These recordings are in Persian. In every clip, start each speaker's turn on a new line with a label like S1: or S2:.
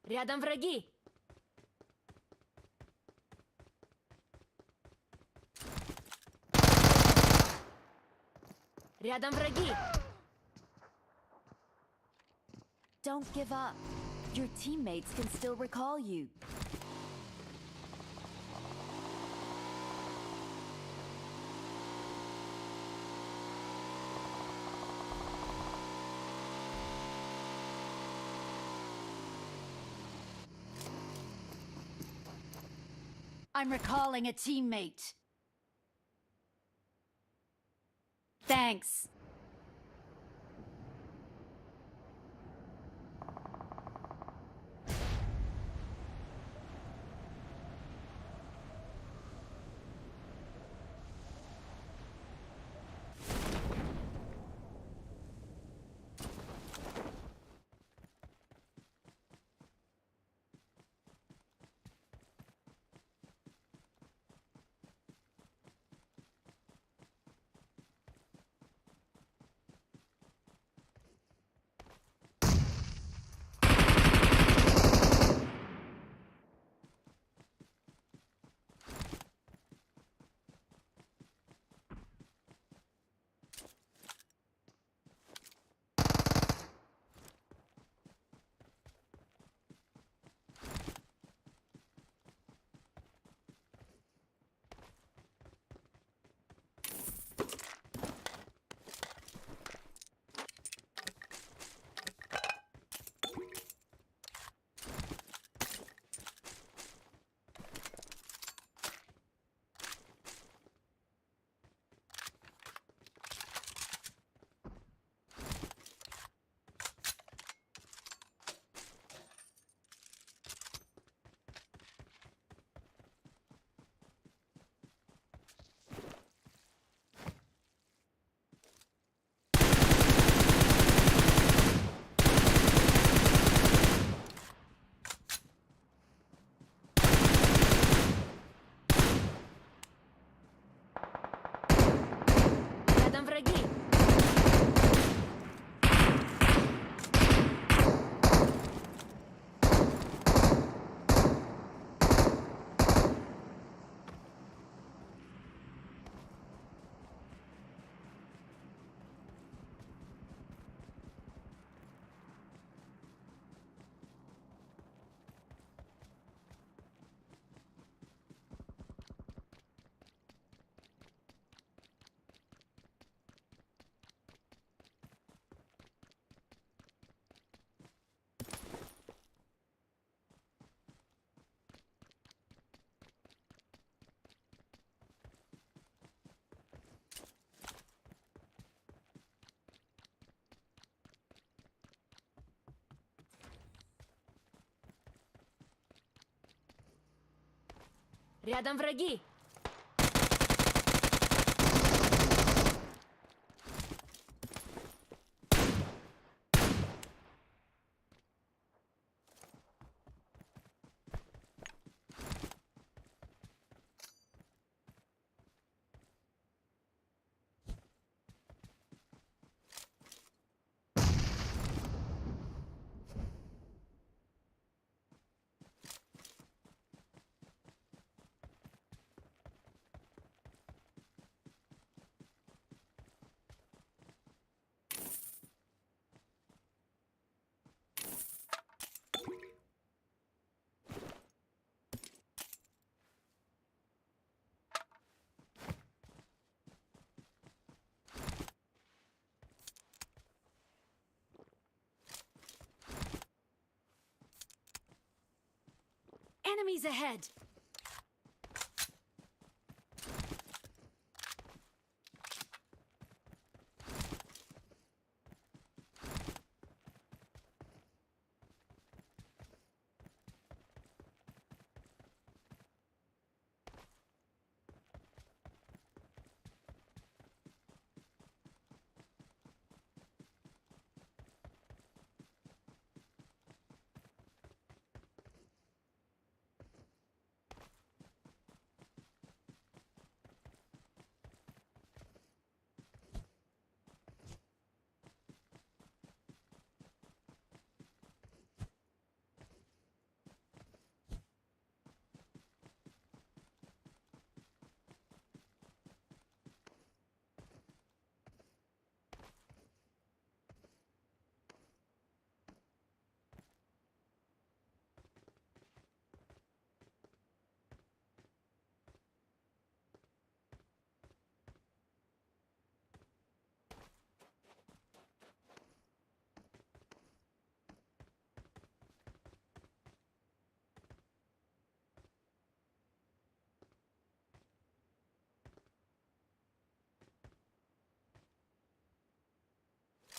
S1: Рядом враги! Рядом враги!
S2: Don't give up. Your teammates can still recall you. I'm recalling a teammate. Thanks.
S1: Рядом враги! Рядом враги!
S2: Enemies ahead.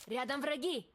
S1: Рядом враги!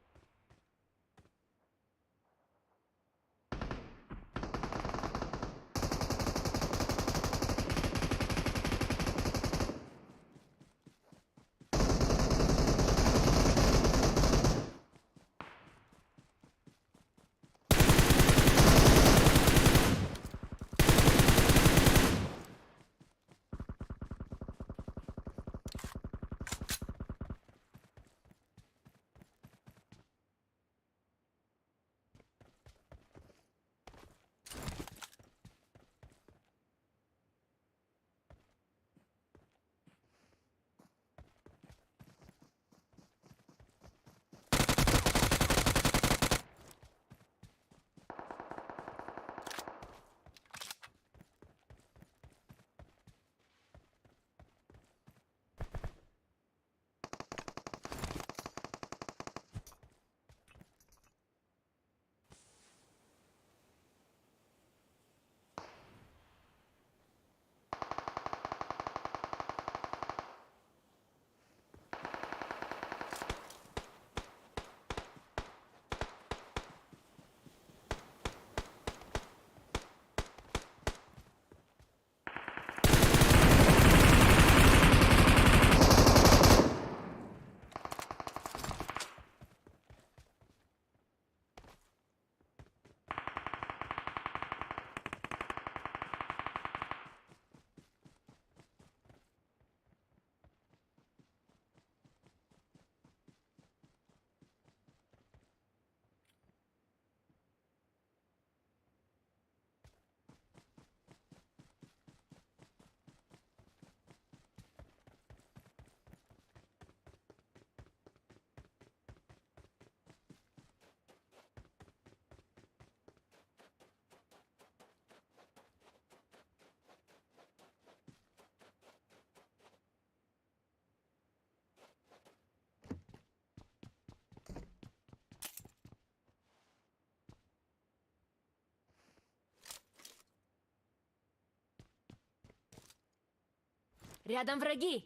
S1: Рядом враги!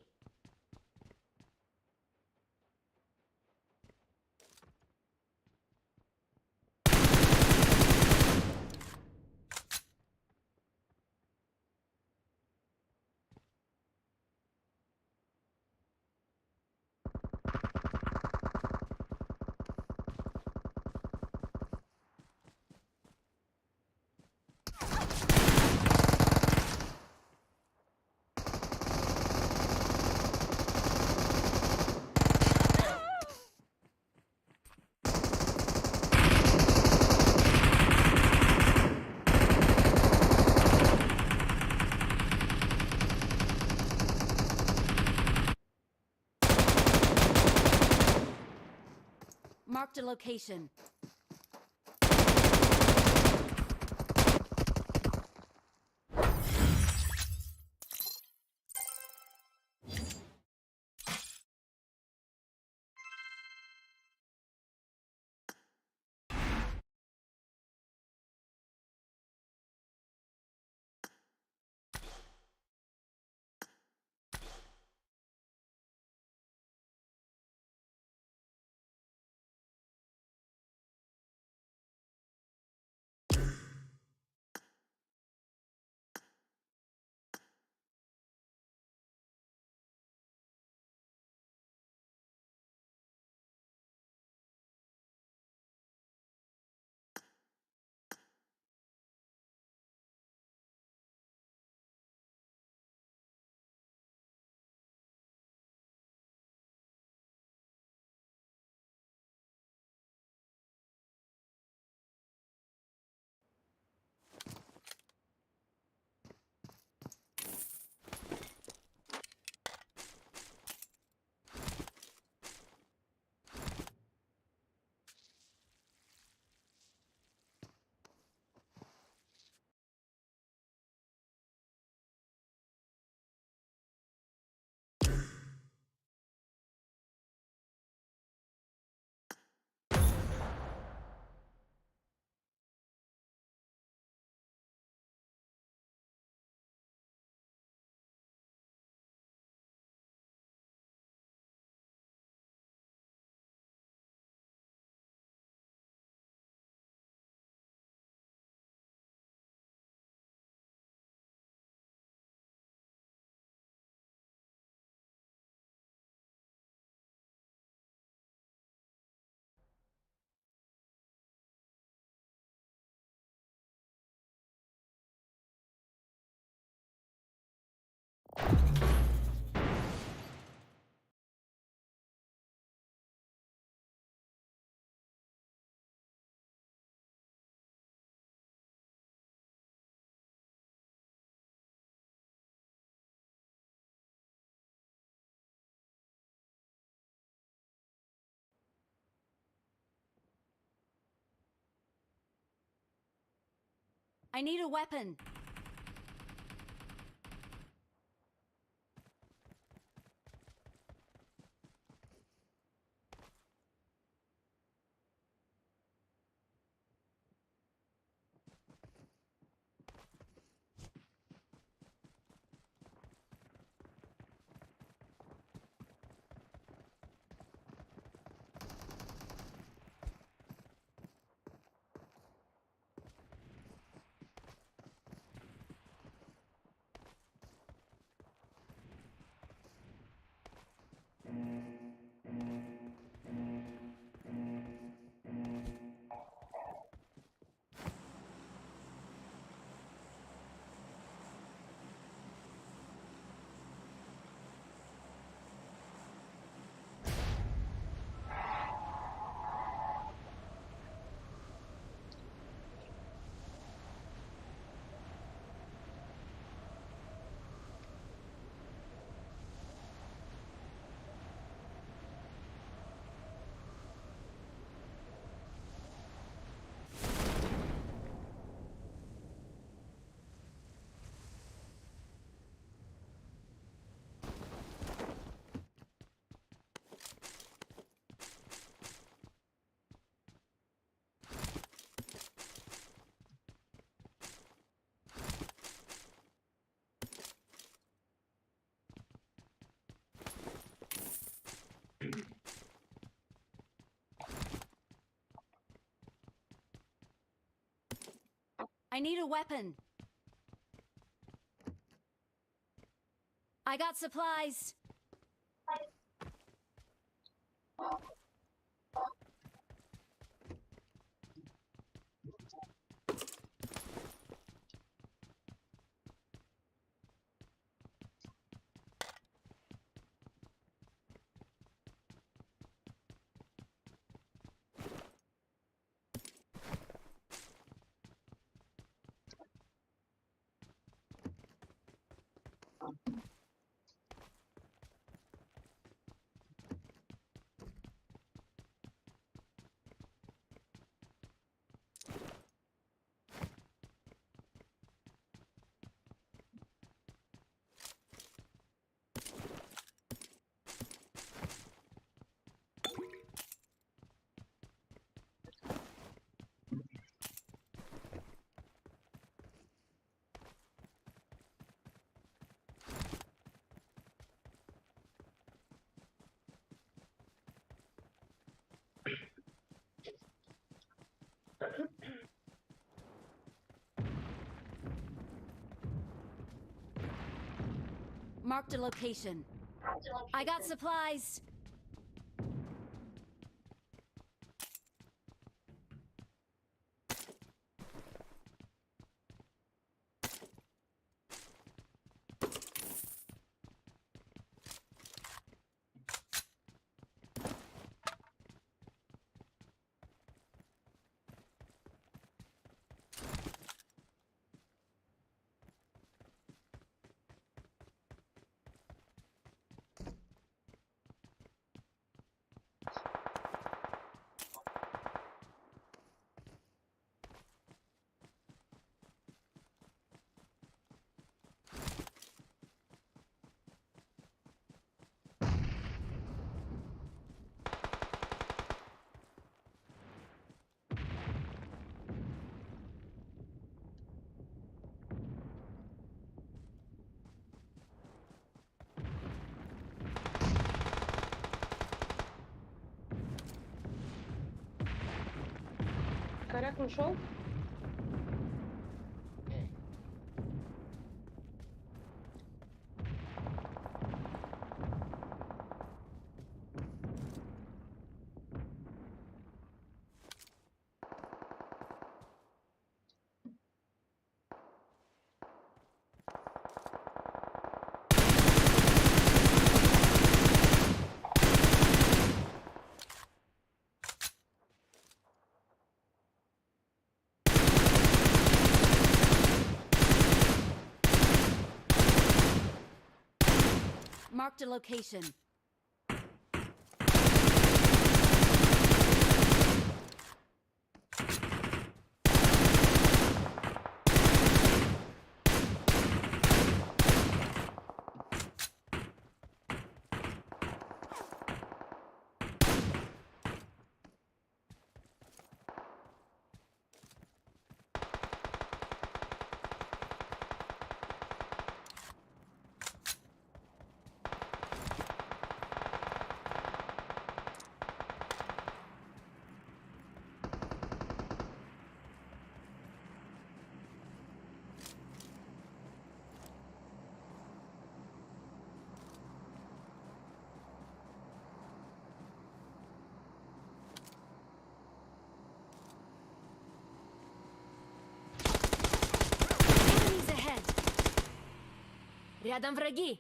S2: Marked a location. I need a weapon. I need a weapon. I got supplies. Marked a location. I got supplies.
S3: Коряк нашел?
S2: Marked a location. Enemies ahead.
S1: Рядом враги!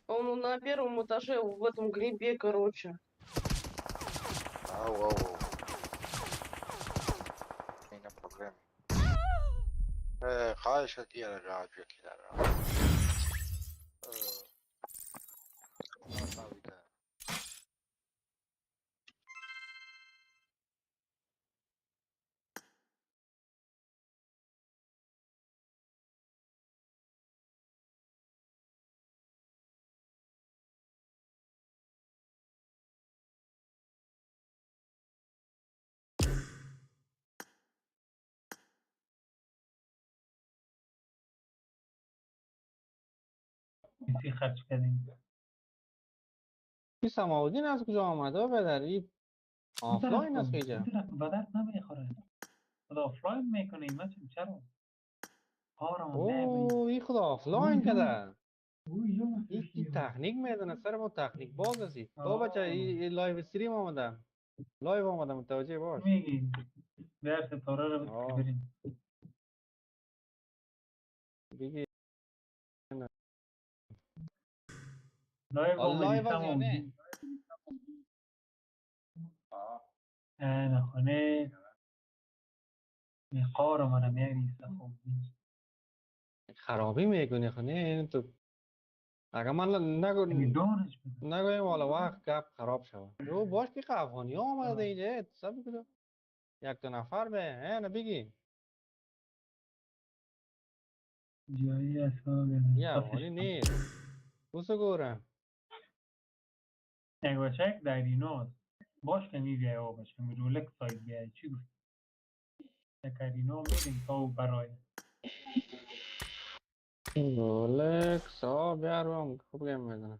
S3: Он на первом этаже в этом грибе, короче.
S4: Ау, ау, ау. Tiene problemi. خواهش دیگه راجع کردم. نفهمیدم.
S5: کسی خرج کردیم.
S6: این سماودین از کجا آمده پدر؟ این آفلاین است اینجا.
S5: به درد نمیخوره. خدا آفلاین میکنه این مچم چرا؟ آرام نه.
S6: اوه این خدا آفلاین کده. این تکنیک میدونه سر ما تکنیک باز هستی. با بچه این live stream آمده. live آمده متوجه باش.
S5: میگی درس تورا رو
S6: آه.
S5: بریم.
S6: بگی
S5: live
S6: آه،
S5: آمدی
S6: live از یا
S5: تمام.
S6: نه؟
S5: نه خونه میقار منم میریسه خب.
S6: خرابی میکنی خو نه تو اگه من نگو
S5: دانش بده.
S6: نگویم والا وقت گپ خراب شود. رو باش که افغانی ها آمده اینجا سب کجا یک دو نفر به نه بگی
S5: جایی اصلا
S6: یه افغانی نیست. بوسو گورم
S5: یک بچه در ایناست باش که میبیای او باشه می رولک ساید بیای چی گفت یک اینا میریم تا او برای
S6: رولکس ها بیارم خوب گیم میزنه.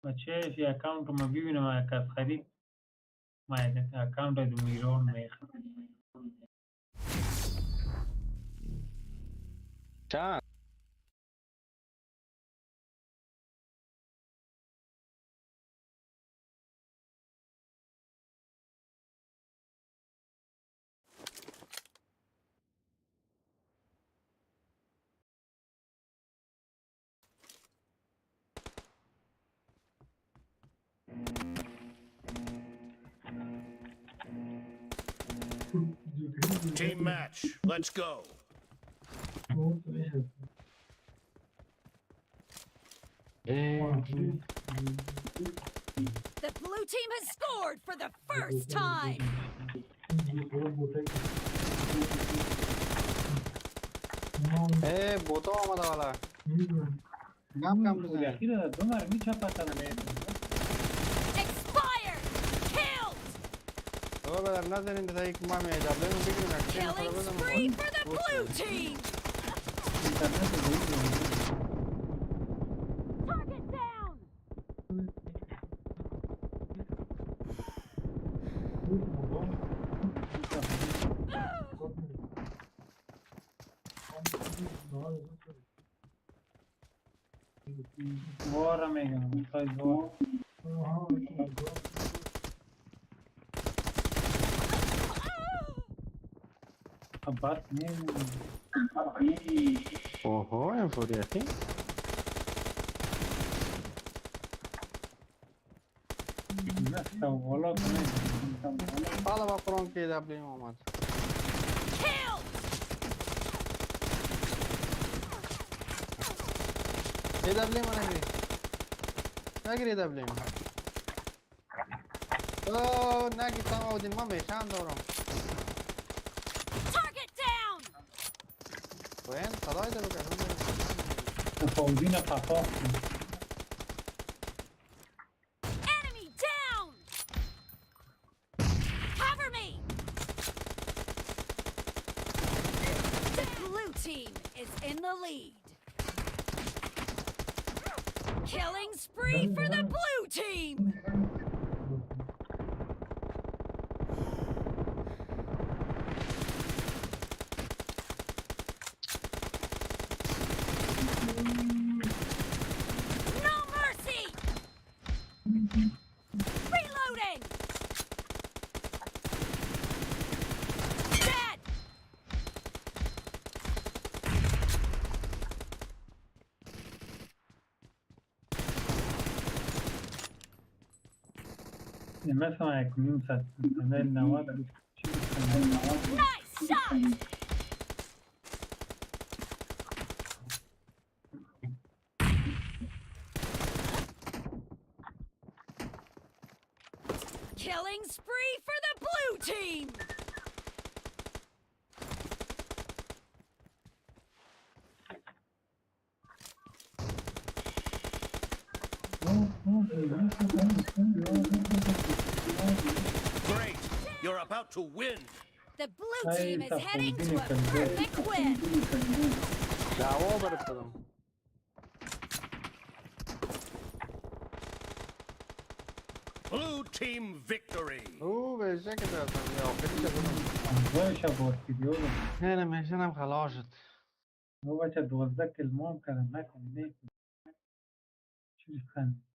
S5: بچه یه اکاونت ما ببینم یک از خرید ما یک اکاونت از ایران میخرم.
S6: چند
S7: Team match. Let's go.
S2: The blue team has scored for the first time.
S6: ای بوتا آمده والا کم کم بزنی.
S5: اخیر دو مر میچپتن.
S2: Expired. Killed.
S6: تو بدر نزنین تا یک ما می دبلیم بگیریم یک چند نفر
S2: Killing
S6: بزنم.
S2: spree for the blue team.
S5: اینترنت ضعیف.
S2: Target down.
S5: وارا میگم سایز وار. بس نمی.
S6: اوه انفوریتی.
S5: نه والا کنه.
S6: حالا با قرآن که دبلیم آمد. ای دبلیم نگیری. نگیری دبلیم. اوه نگی تمام بودیم من میشم دارم. وين صداي ده بقى.
S5: فوزينا قفا.
S2: Enemy down! Cover me! The blue team is in the lead. Killing spree for the blue team! No mercy! Reloading! Dead!
S5: مثلا یک نیم ساعت 90.
S2: Nice shot! Killing spree for the blue team!
S7: Great. You're about to win.
S2: The blue team is heading to a perfect win.
S6: دعوا برفتم.
S7: Blue team victory.
S6: او به شکل دارم یا آخری شدم.
S5: زایش بارسیدیو.
S6: نه میشنم خلاص شد.
S5: او بچه 12 کلمام کردم نکن نه. چی خند.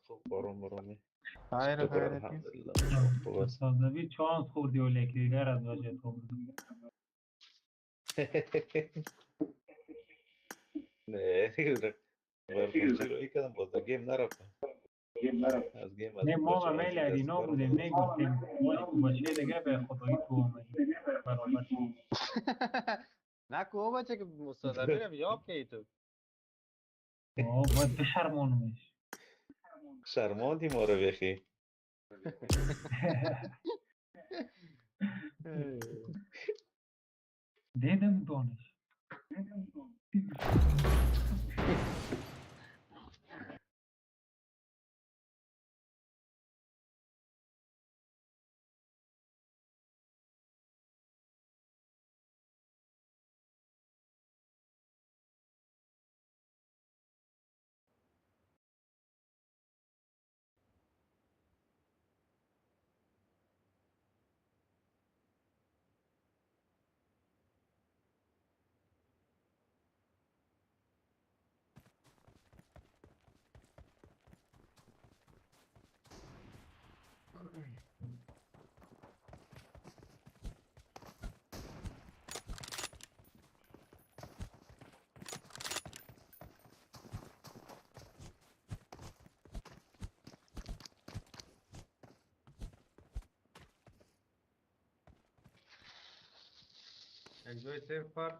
S8: خوب آروم آرومی.
S6: خیر خیر.
S8: الحمدلله خوب است.
S5: سازوی چانس خوردی و لیکریگر از وجه تو بود.
S8: نه روی کردم باز گیم نرفتم. از گیم
S5: نه ما هم میل ارینا بودیم نه گفتیم بچه دیگه به خدایی تو آمدی برابر.
S6: نکو او بچه که مستضعفی رو بیاب که ای تو.
S5: آه باید بشرمانمش.
S8: شرماندی ما رو بخی.
S5: دیدم دانش.
S6: Enjoy safe part.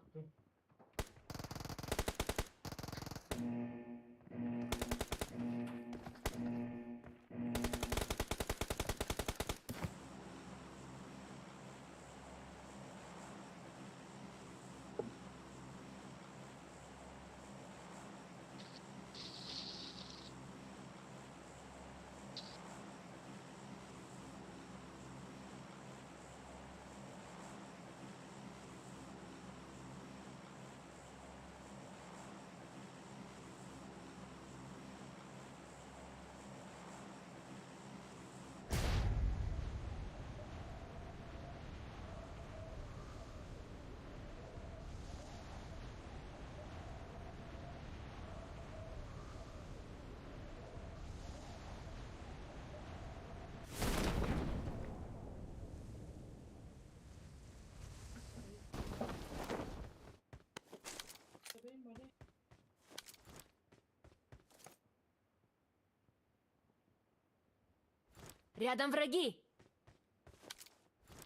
S1: Рядом враги!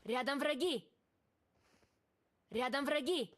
S1: Рядом враги! Рядом враги!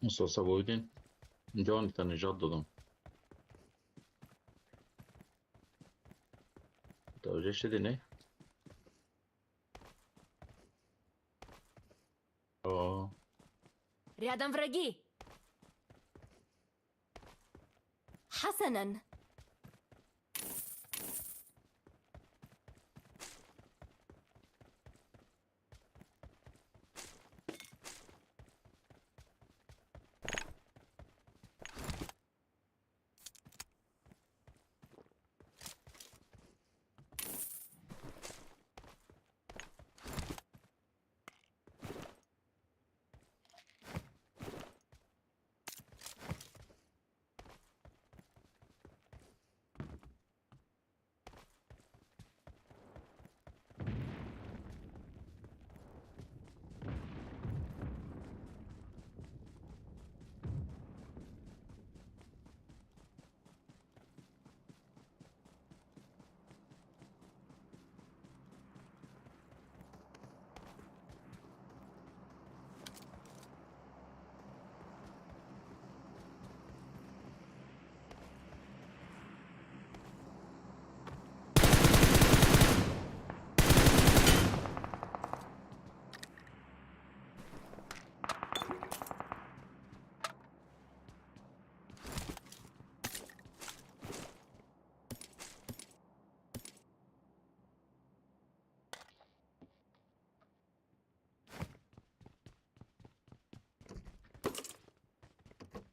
S9: استاد صباحالدین جان تا نجات دادم. متوجه شدی نه؟ آه.
S1: Рядом враги!
S2: حسنا.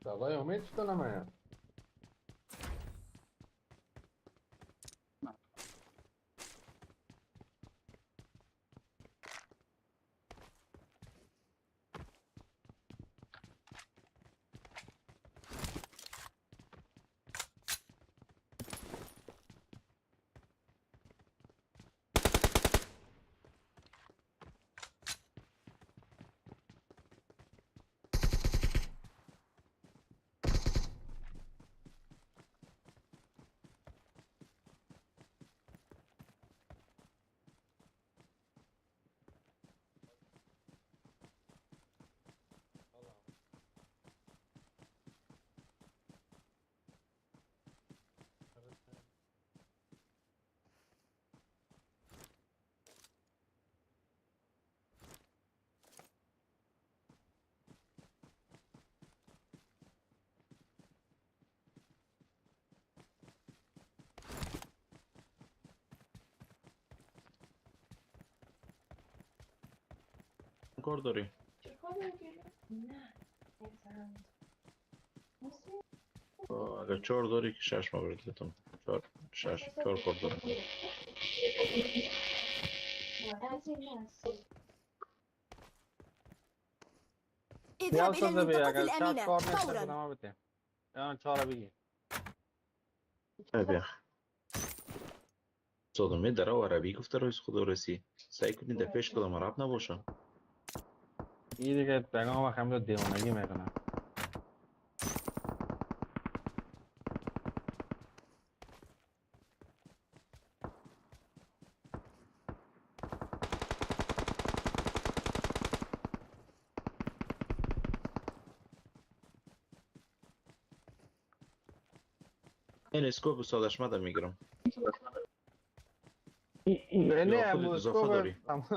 S6: صدای امید چطور نماید؟
S9: کار داری؟ اگر 4 داری که 6 مورد لطم 4 6 4 کار دارم.
S10: اذهب إلى المنطقة الآمنة فورا.
S6: أنا 4 بيجي.
S9: بیا. صدمه داره و عربی گفته رئیس خدا رسی. سعی کنید در پیش کدام عرب نباشه.
S6: این دیگه پیغام وقت هم دیوانگی میکنه.
S9: این scope سادش مدم میگیرم.
S6: نه scope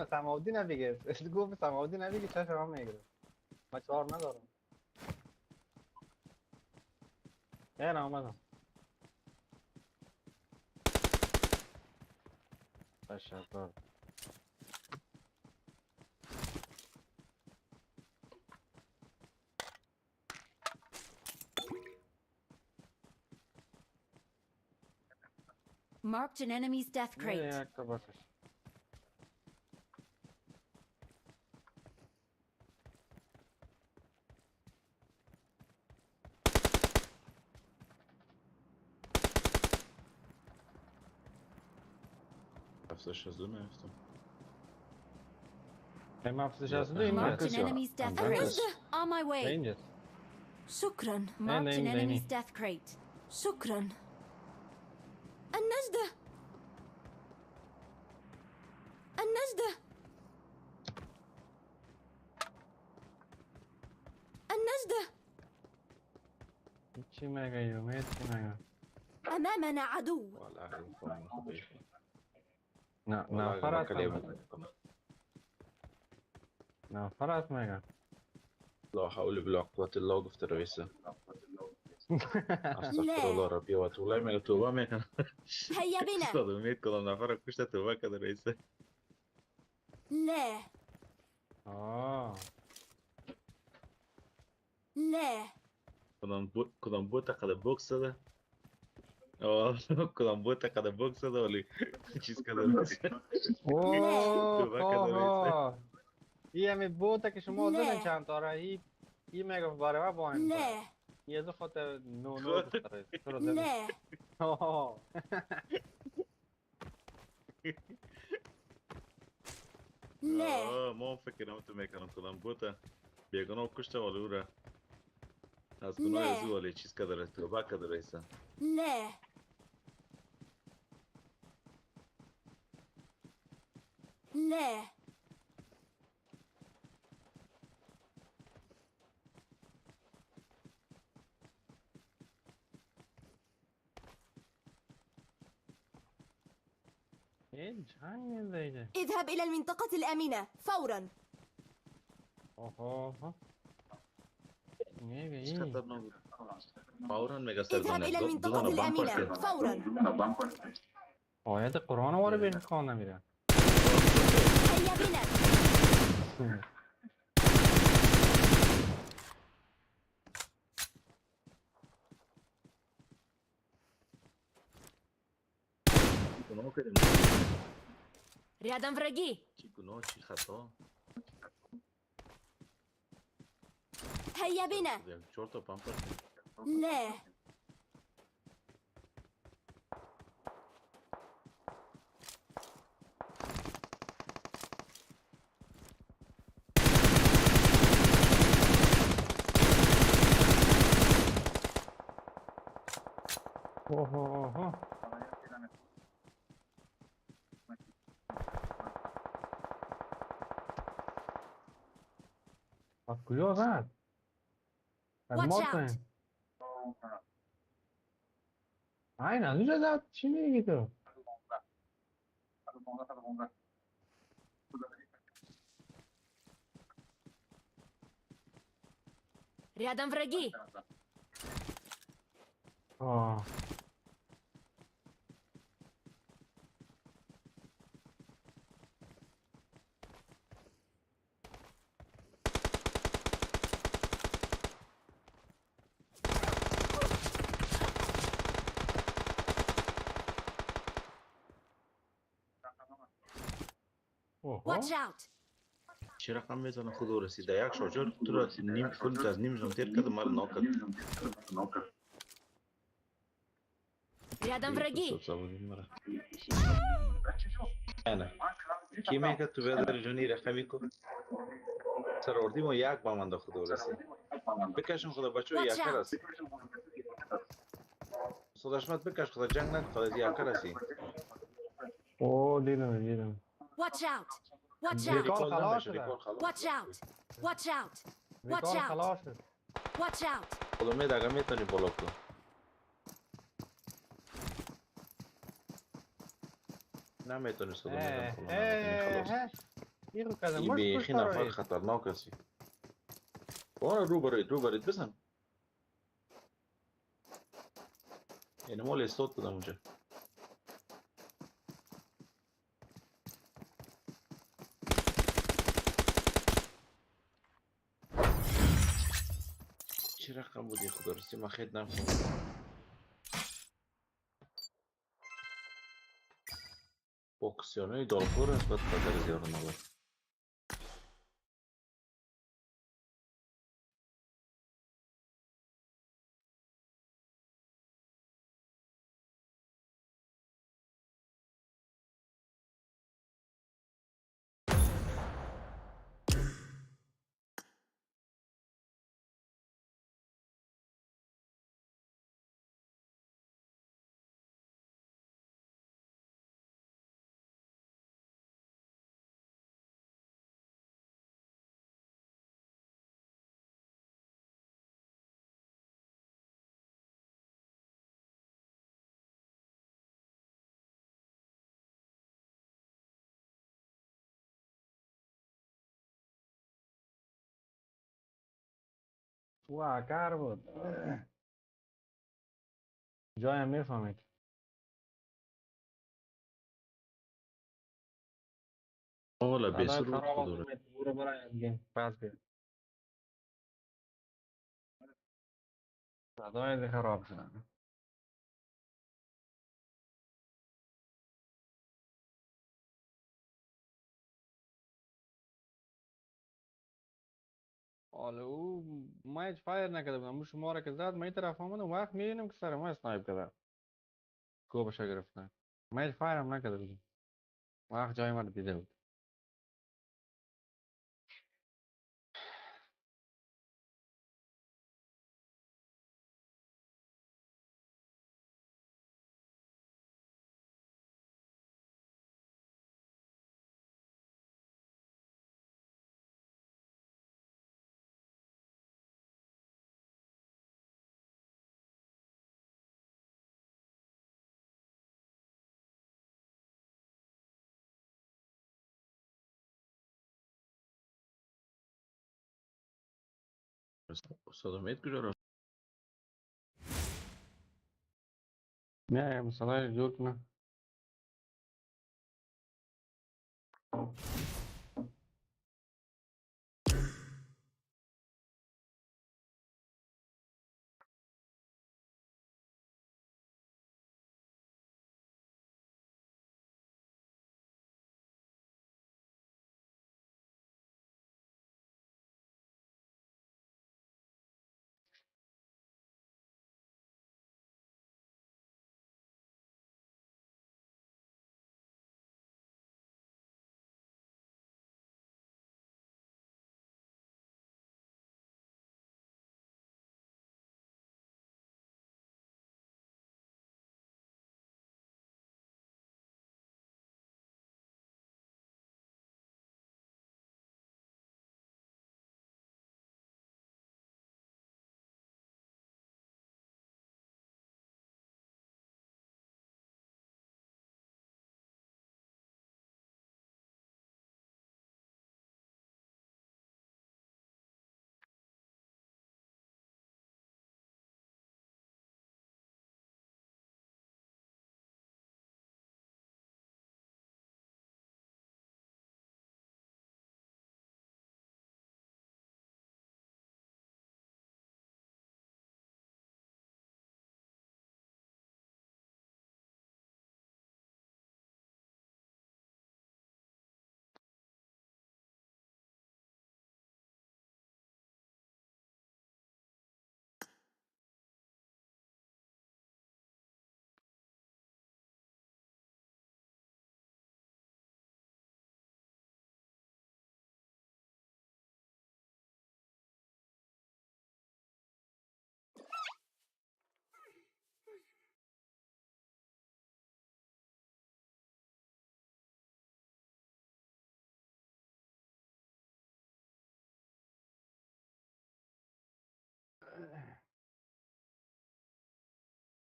S6: سماودی نبیگه. scope سماودی نبیگه چشم هم میگیره. من 4 ندارم. نه آمدم. تشکر.
S2: Marked an enemy's death crate. Marked an enemy's death crate. On my way.
S10: شكرا.
S2: Marked an enemy's death crate.
S10: شكرا. النجدة. النجدة. النجدة. أمامنا عدو.
S6: نفرت مگه.
S9: لا حول ولا قوة الا گفته رئیسه. استغفر الله ربي واتوب اليه. میگه توبه میکنم.
S10: هيا بنا.
S9: استاد امید کدام نفر کشته توبه کرده رئیسه.
S10: لا. لا.
S9: کدام بوت قد بوکس زده؟ کدام بوت قد بوکس زده ولی چیز کرده رئیسه. توبه کرده رئیسه.
S6: این همی بوته که شما زدن چند تا را این میگه برای ما با این یه دو خاطر نو نو داره.
S10: لا. لا.
S9: ما فکر تو میکنم کدام بوته بیگانه کشته ولی او را از گناه از او ولی چیز که داره توبه که داره ایسا.
S10: لا. لا. اذهب إلى المنطقة الآمنة فورا. اذهب إلى المنطقة الآمنة فورا.
S6: آیت قرآن واره به خانه میره.
S10: هيا بنا.
S1: Рядом враги.
S10: هيا بنا. لا.
S6: اوه از کجا زد؟ از ما کنیم. این از اونجا زد؟ چی میگی تو؟
S1: Рядом враги.
S6: آه.
S10: Watch out!
S8: چه رقم میزنه خدا رسیده یک شاجر تو را نیم کل از نیم جان تیر کرد مرا ناکد.
S1: Рядом враги!
S8: نه کی میگه تو بیادر جانی رقمی کو سر اردی ما یک با من خدا رسید بکشم خدا بچه یک رس صداشمت بکش خدا جنگ نکن خدا یک رسی.
S6: او دیدم دیدم.
S10: Watch out! Watch out!
S6: ریکال خلاص شده.
S10: Watch out! Watch out! Watch
S6: ریکال
S10: out!
S6: خلاص شد.
S10: Watch out!
S8: خدا می دگه میتونی بالا کن. نمیتونی صدا میدم خدا نمیتونی خلاص.
S6: ایرو کردم
S8: این بیخی نفر خطرناک هستی. بارا رو برید رو برید بزن. یعنی مال استاد بودم اونجا. چه رقم بودی خدا رستی من خیلی نفهمیدم. پاکستانای دالخور است باید قدر زیاد نبود.
S6: او اکر بود جایم میفهمید.
S8: آقا بیسور بود خدا رو.
S6: برو برای از گیم پس بیا. صدای خراب شدن. حالا او ما هیچ فایر نکرده بودم، او شما را که زد ما این طرف آمدم وقت میبینم که سر ما snipe کرده کوبش گرفتن. ما هیچ fire هم نکرده بودم، وقت جای ما رو دیده بود.
S8: استاد امید کجا رفت؟
S6: نه صدای جور کنه.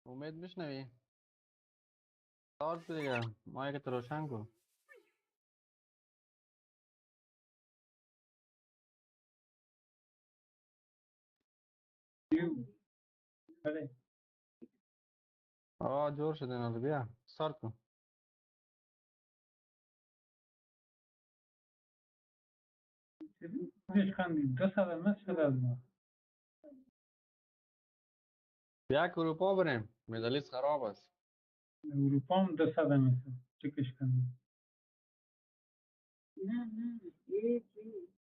S6: امید میشنوی؟ استارت دیگه، مایک روشن کن.
S5: بله.
S6: آه جور شده، نه بیا استارت کن.
S5: خندید دو سال مس شده از ما.
S6: بیا که اروپا بریم، مدلیس خراب است.
S5: اروپا هم دو صد مثل چکش کنیم.
S3: نه نه، یکی.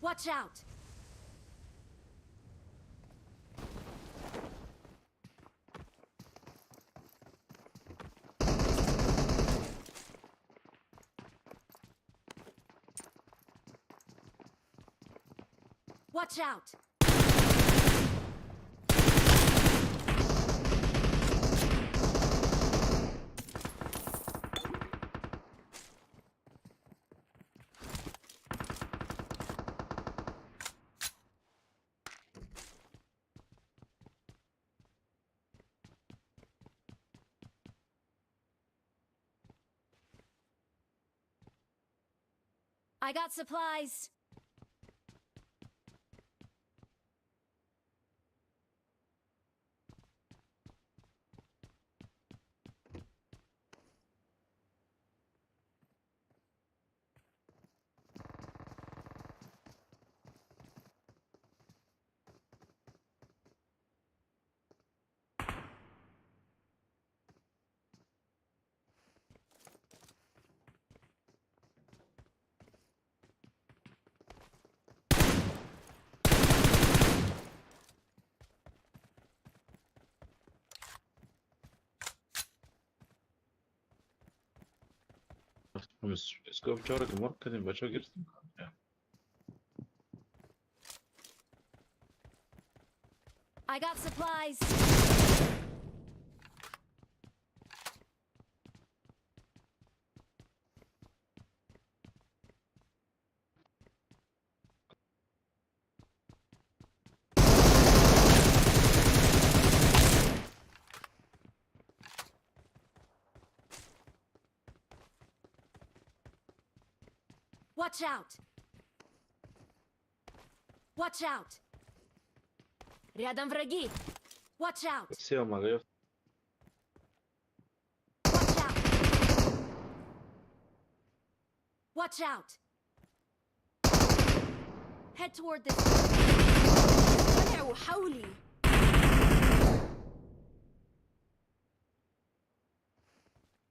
S10: Watch out! Watch out! I got supplies.
S8: اسکوپ 4 که مرک کردیم بچه ها گرفتیم.
S10: I got supplies. Watch out! Watch out!
S1: Рядом враги!
S10: Watch out!
S8: سه مگه
S10: Watch out! Watch out! Head toward this.
S1: طلعوا حولي.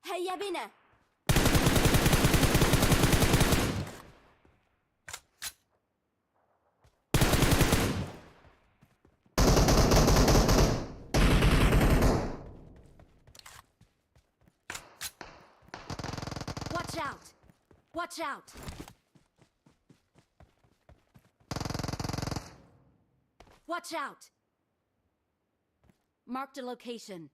S10: هيا بنا! Watch out! Watch out! Watch out! Marked a location.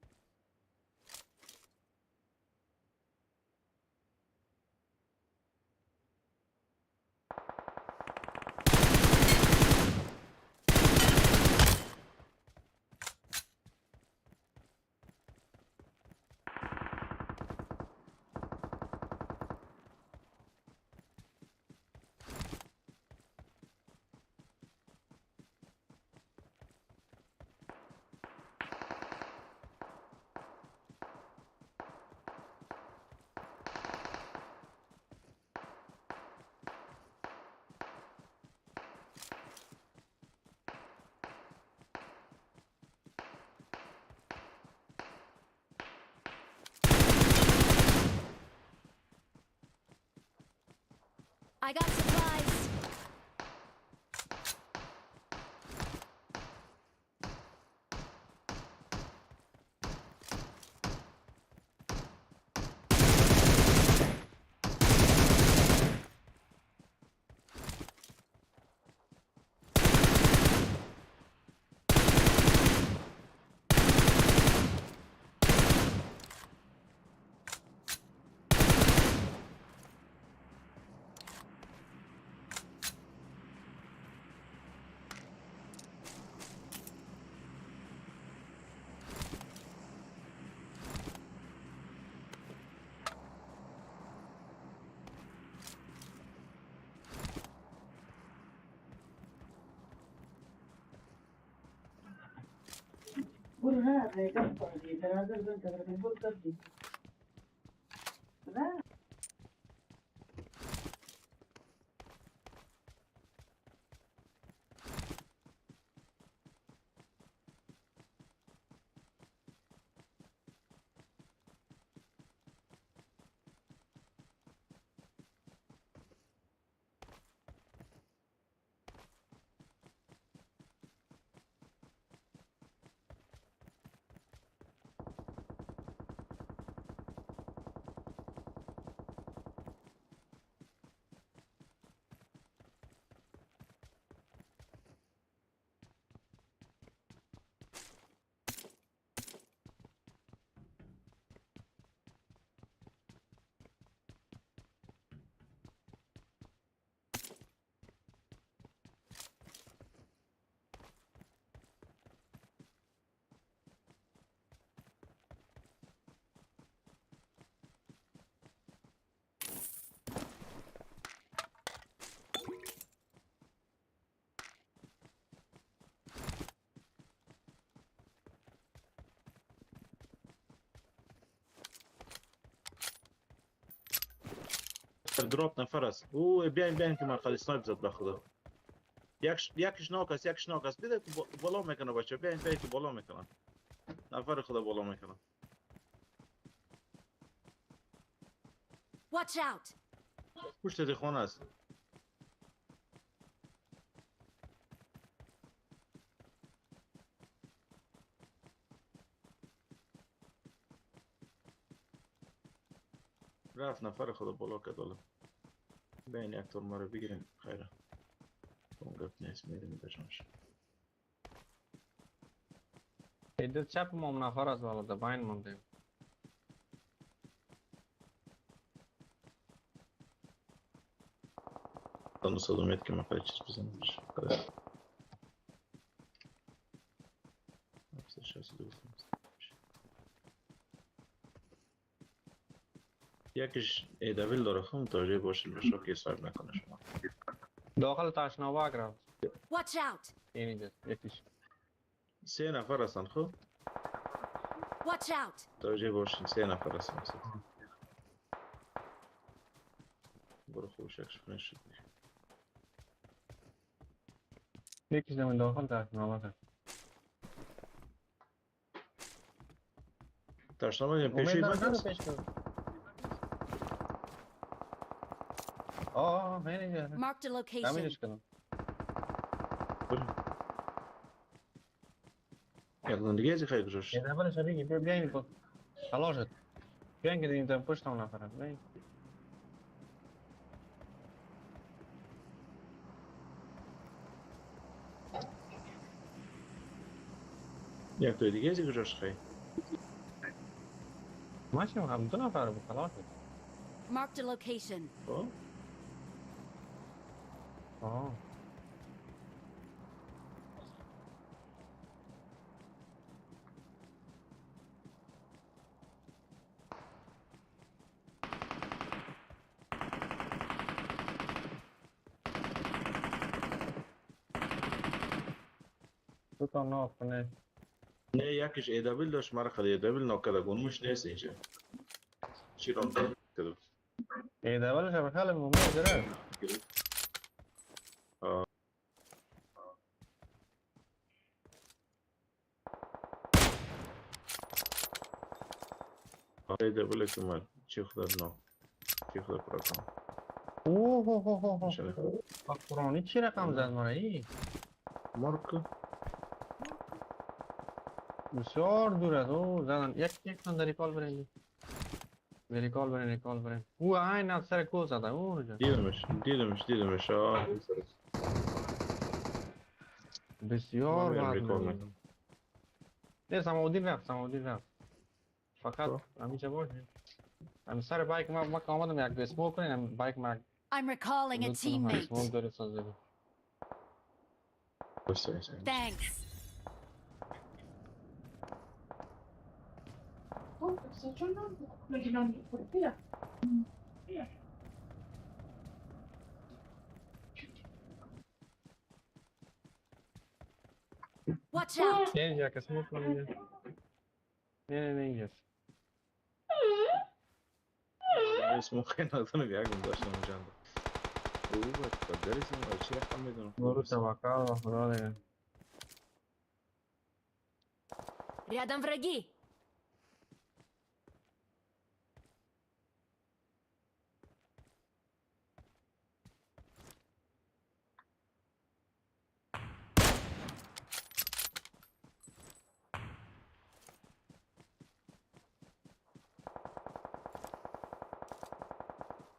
S10: I got supplies.
S3: برو نه نگاه کنی تنظر زن تنظر برو کردی نه.
S8: Drop نفر است. او بیاین بیاین که من خالی snipe زد به خدا. یکش knock است، یکش knock است. بده که بالا میکنه بچه. بیاین بیاین که بالا میکنه. نفر خدا بالا میکنه.
S10: Watch out!
S8: پشت خانه است. رفت نفر خدا بالا کرد. حالا بین یک تور ما رو بگیریم. خیره اون گفت نیست میریم بجانش.
S6: ایده چپ ما نفر از بالا ده باین موندیم.
S8: 900 که من خیلی چیز بزنم. 762. یکیش ایدویل داره خب متوجه باشید باشا که صاحب نکنه شما.
S6: داخل تشنابک رفت.
S10: Watch out!
S6: این اینجا یکیش.
S8: سه نفر هستن خب؟
S10: Watch out!
S8: متوجه باشین سه نفر هستن. برو خوب شکش فنش شد.
S6: یکیش زمین داخل تشنابک.
S8: تشنابک پیشی
S6: امید
S8: من
S6: نرو
S8: هست؟
S6: پیش کن. آه این اینجا.
S10: Marked a location.
S6: تعمیرش کنم.
S8: برو. یک دیگه از خیلی گذاشت.
S6: یه دفعه شبیه بیا بیاین با خلاص شد. بیاین که دیدیم پشت هم نفرم. بیاین.
S8: یک تا دیگه از گذاشت خیلی.
S6: ماشی هم دو نفر بود خلاص شد.
S10: Marked a location.
S8: خب
S6: آه دو تا ناف کنه.
S8: نه یکیش ایدویل داشت مرا خیلی ایدویل ناکده گونمش نیست اینجا. چی رام کرده؟
S6: ای دولش به خیلی ممنون گرفت.
S8: ایدویل که من چی خدا نا چی خدا پرا کنم.
S6: اوه هو هو هو هو.
S8: انشالله.
S6: قرآنی چی رقم زد مرا ای؟
S8: مارک
S6: بسیار دور از او زدن. یک یک تن در ریکال برین. ریکال برین ریکال برین. او عین از سر کو زده اونجا.
S8: دیدمش دیدمش دیدمش. آه
S6: بسیار
S8: من میرم
S6: بد
S8: ریکال
S6: می‌زنه. نه سماودین رفت سماودین رفت. فقط همیشه باشه. هم سر بایک ما که آمدم یک اسموک کنیم هم بایک ما
S10: I'm recalling a teammate.
S6: اسموک داره سازه.
S8: بس بس.
S10: Thanks. Watch out!
S6: اینجا که اسموک کنیم. نه نه نه اینجاست.
S8: اسمو خیلی ندارم یک داشتم اونجا. او باید درسیم چی رقم میدونم.
S6: برو توکل و خدا دیگه.
S1: Рядом враги!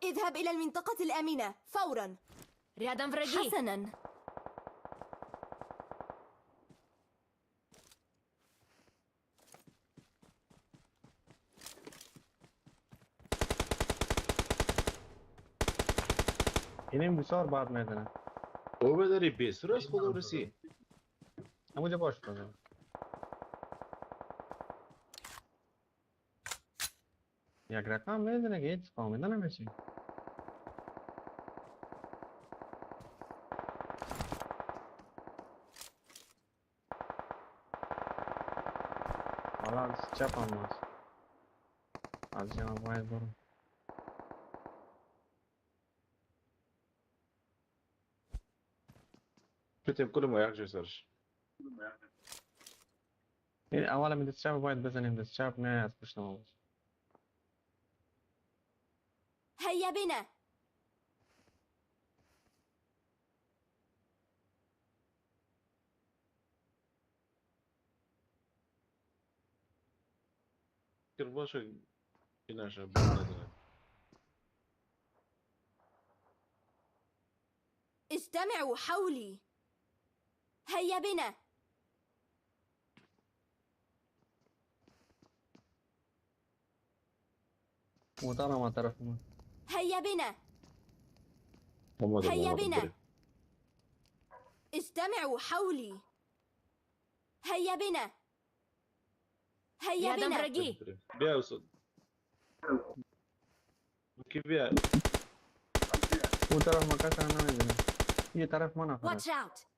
S1: اذهب إلى المنطقة الآمنة فورا. رядом враги. حسنا.
S6: اینم بسیار بد میزنه.
S8: او بداری بیس راست خدا رسی.
S6: همونجا باش بزن. یک رقم میزنه که هیچ فهمیده نمیشه. حالا از چپ هم هست. از جناب باید برو.
S8: بتیم کل ما یک جای سرش.
S6: این اول هم دست چپ باید بزنیم. دست چپ نه از پشت ما بود.
S1: هيا بنا.
S8: فکر باشه که نشه بزنه.
S1: اجتمعوا حولي. هيا بنا.
S6: موتر ما طرف ما.
S1: هيا بنا.
S8: آمادم،
S1: هيا
S8: آمادم،
S1: بنا.
S8: بریم.
S1: اجتمعوا حولي. هيا بنا. هيا بنا.
S8: بریم. بیا استاد. کی بیا
S6: اون طرف ما کس نمیدونم یه طرف ما نفر
S10: Watch out!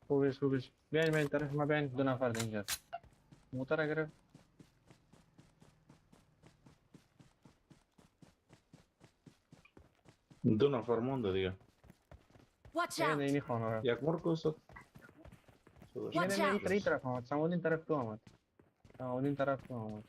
S6: خوبش خوبش بیاین بیاین طرف ما بیاین دو نفر اینجا موتر گرفت
S8: دو نفر مونده دیگه
S10: Watch
S6: نه
S10: out!
S6: اینی خانه را
S8: یک مرگ استاد
S6: نه نه نه این طرف آمد سمودین طرف تو آمد سمودین طرف تو آمد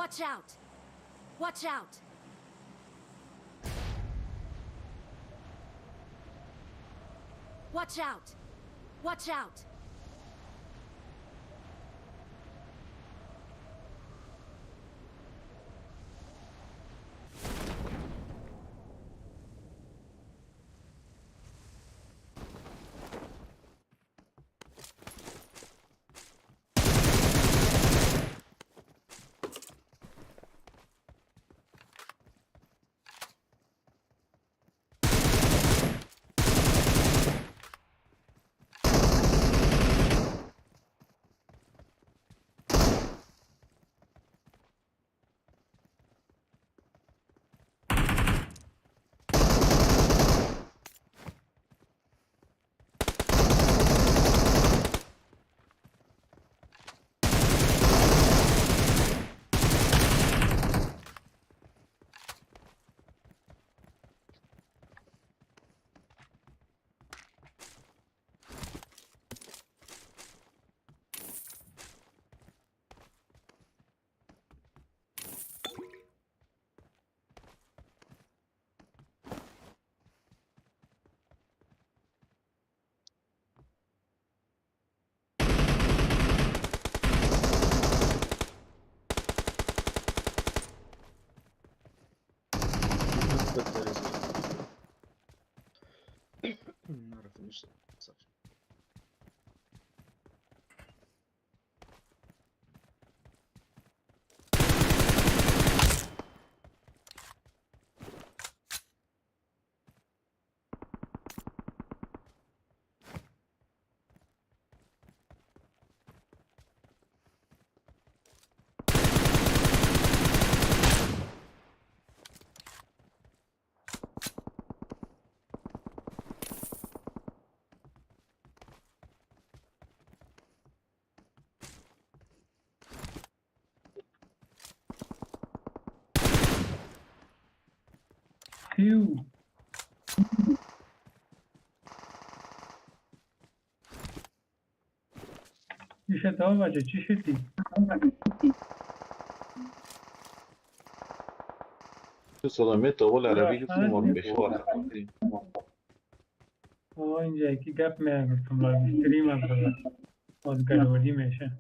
S10: Watch out! Watch out! Watch out! Watch out!
S5: پیو چی شد آقا بچه چی شدی؟
S8: تو سلامت اول عربی گفتیم ما رو بخوار.
S5: آقا اینجا یکی گپ میگه گفتم live stream هم داره باز گڑبڑی میشه.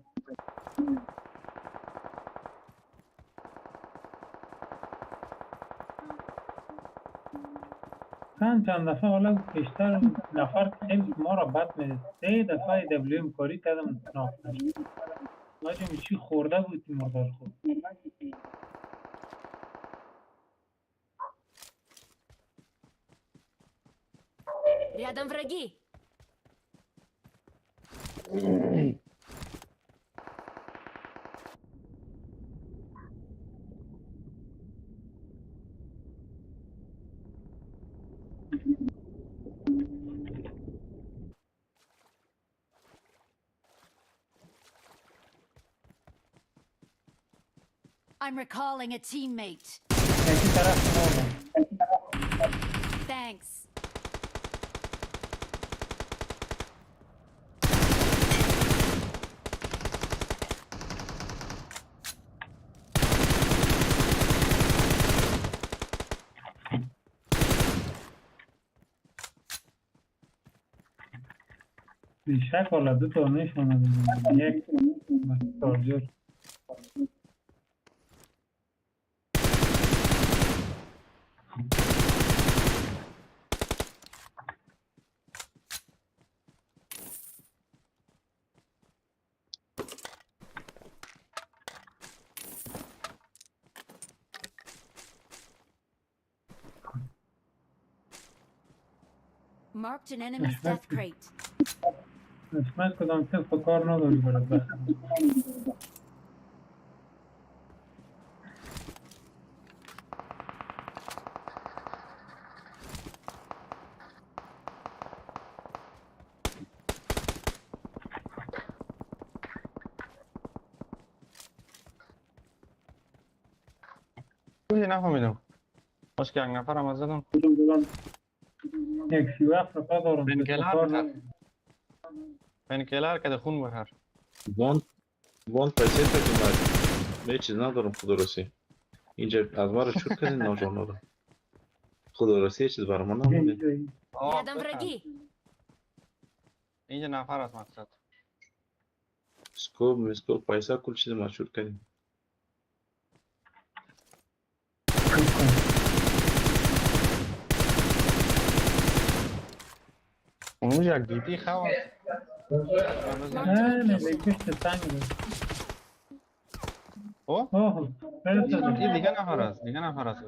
S5: چند دفعه حالا بیشتر نفر خیلی ما را بد میده. سه دفعه دبلیو کاری کردم knock نشد. واجم چی خورده بود این مردار خود.
S1: Рядом враги.
S2: I'm recalling a teammate.
S5: یکی طرف ما بود.
S2: Thanks.
S5: بیشک حالا دو تا نشون یک شارژر.
S2: Marked an enemy's death crate.
S5: قسمت کدام طبق کار نداری برات بخرم.
S6: چیزی نفهمیدم. باش که یک نفرم از زدم.
S5: یک 37 رفعه دارم.
S6: پینکلر بخر. پینکلر که خون بخر.
S8: وان پیسه تا که من چیز ندارم خدا رسی. اینجا از ما رو چور کردین ناجان دارم. خدا رسی چیز برای ما نمونده.
S1: Рядом враги.
S6: اینجا نفر است مقصد.
S8: سکوب مسکوب پیسه کل چیز ما چور کردیم.
S6: اونجا یک دیپی خواه.
S5: نه نه پشت سنگ بود.
S6: او؟
S5: اوه
S6: این دیگه نفر است. دیگه نفر است.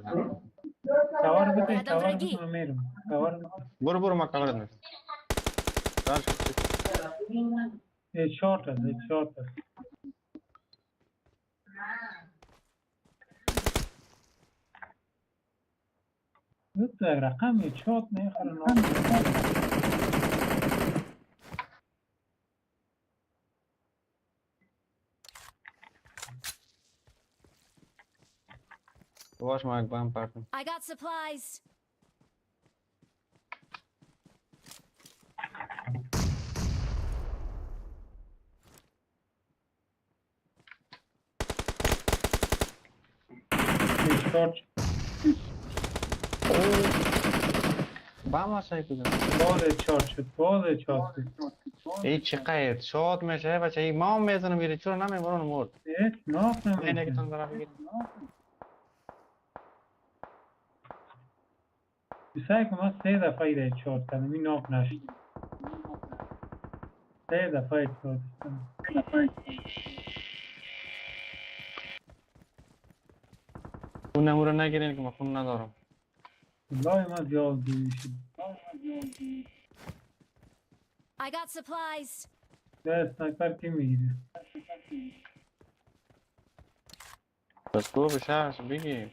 S5: کور بده کور بده من میرم. کور بده.
S6: برو برو ما کورت میکنم.
S5: شارت است شارت است. رقم شارت میخوره.
S6: باش ما یک بم پرتم.
S2: I got supplies.
S6: بم هست کجا؟
S5: باز چارت شد باز چارت شد.
S6: ای چقدر شاد میشه بچه ای ما میزنم میره چرا نمیبرون مرد.
S5: ناف نمیشه.
S6: اینه که تون دارم بگیر.
S5: سعی کن من سه دفعه ایره چارت کردم این ناف نشد. سه دفعه چارت کردم.
S6: خون امورو نگیرین که من خون ندارم.
S5: والله ما زیاد میشه.
S2: I got supplies.
S5: ده sniper کی میگیره؟
S6: بس گو بشش بگی.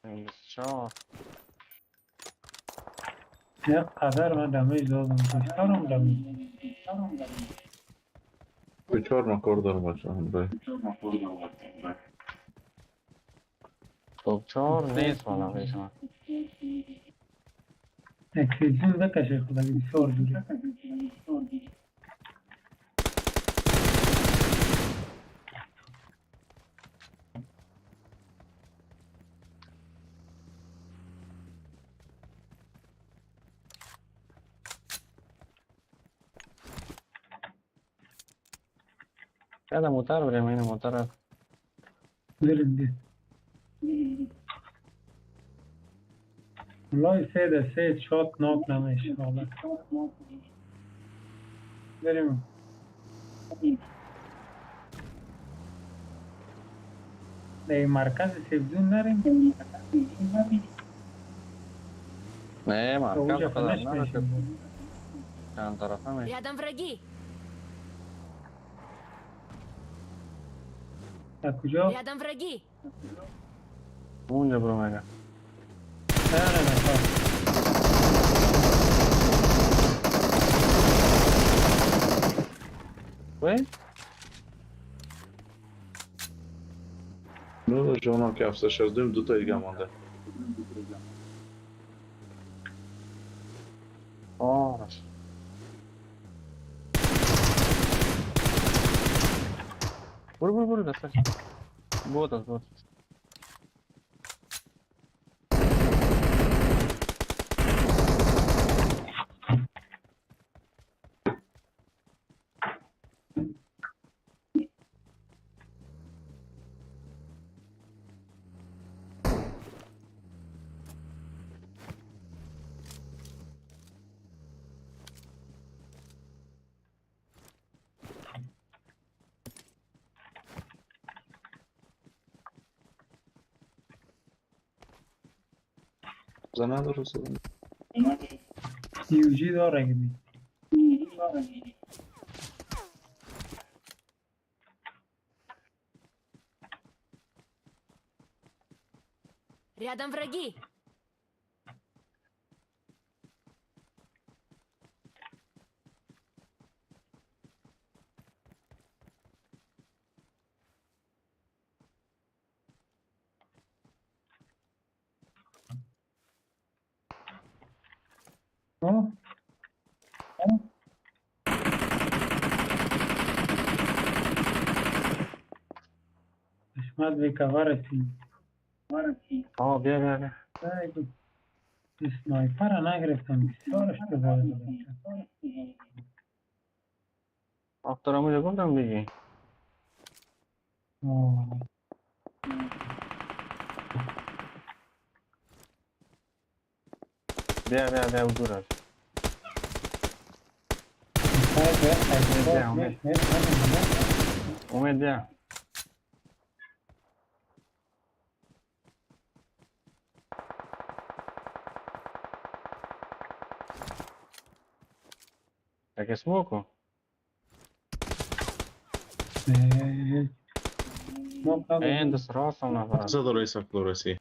S6: 24
S5: یک قدر من damage دادم. بیشترم damage.
S8: 24 من کار دارم بچه همراه.
S6: توپچار نیست والا پیش من.
S5: اکسیژن بکشه خدا بسیار دوره.
S6: یاده موتر بریم، این موتر
S5: بریم بیا. والله سه ده سه شات ناک نمیشه والا. بریم. در مرکز safe zone نریم.
S6: نه مرکز
S5: اونجا
S6: قدر
S5: finish
S6: نره
S5: میشیم.
S6: چند طرفه میشه.
S1: Рядом враги!
S5: در کجا؟
S1: Рядом враги!
S6: اونجا برو میگه.
S5: نه نه نه.
S6: وی
S8: نه جانم که 762 دو تا دیگه مانده.
S6: آه برو برو برو دستش بود است بود.
S8: زنه داره زنه.
S5: یوجی داره گمی.
S1: Рядом враги!
S5: آه قسمت به رسید.
S6: آه بیا بیا بیا.
S5: sniper نگرفتم، بسیار اشتباه دادم.
S6: آفتر اونجا گفتم دیگه.
S5: آه.
S6: بیا بیا بیا دور است.
S5: بیا
S6: امید. امید بیا. یک smoke و. این دست راست هم نفر است.
S8: زده رئیس فلورسی.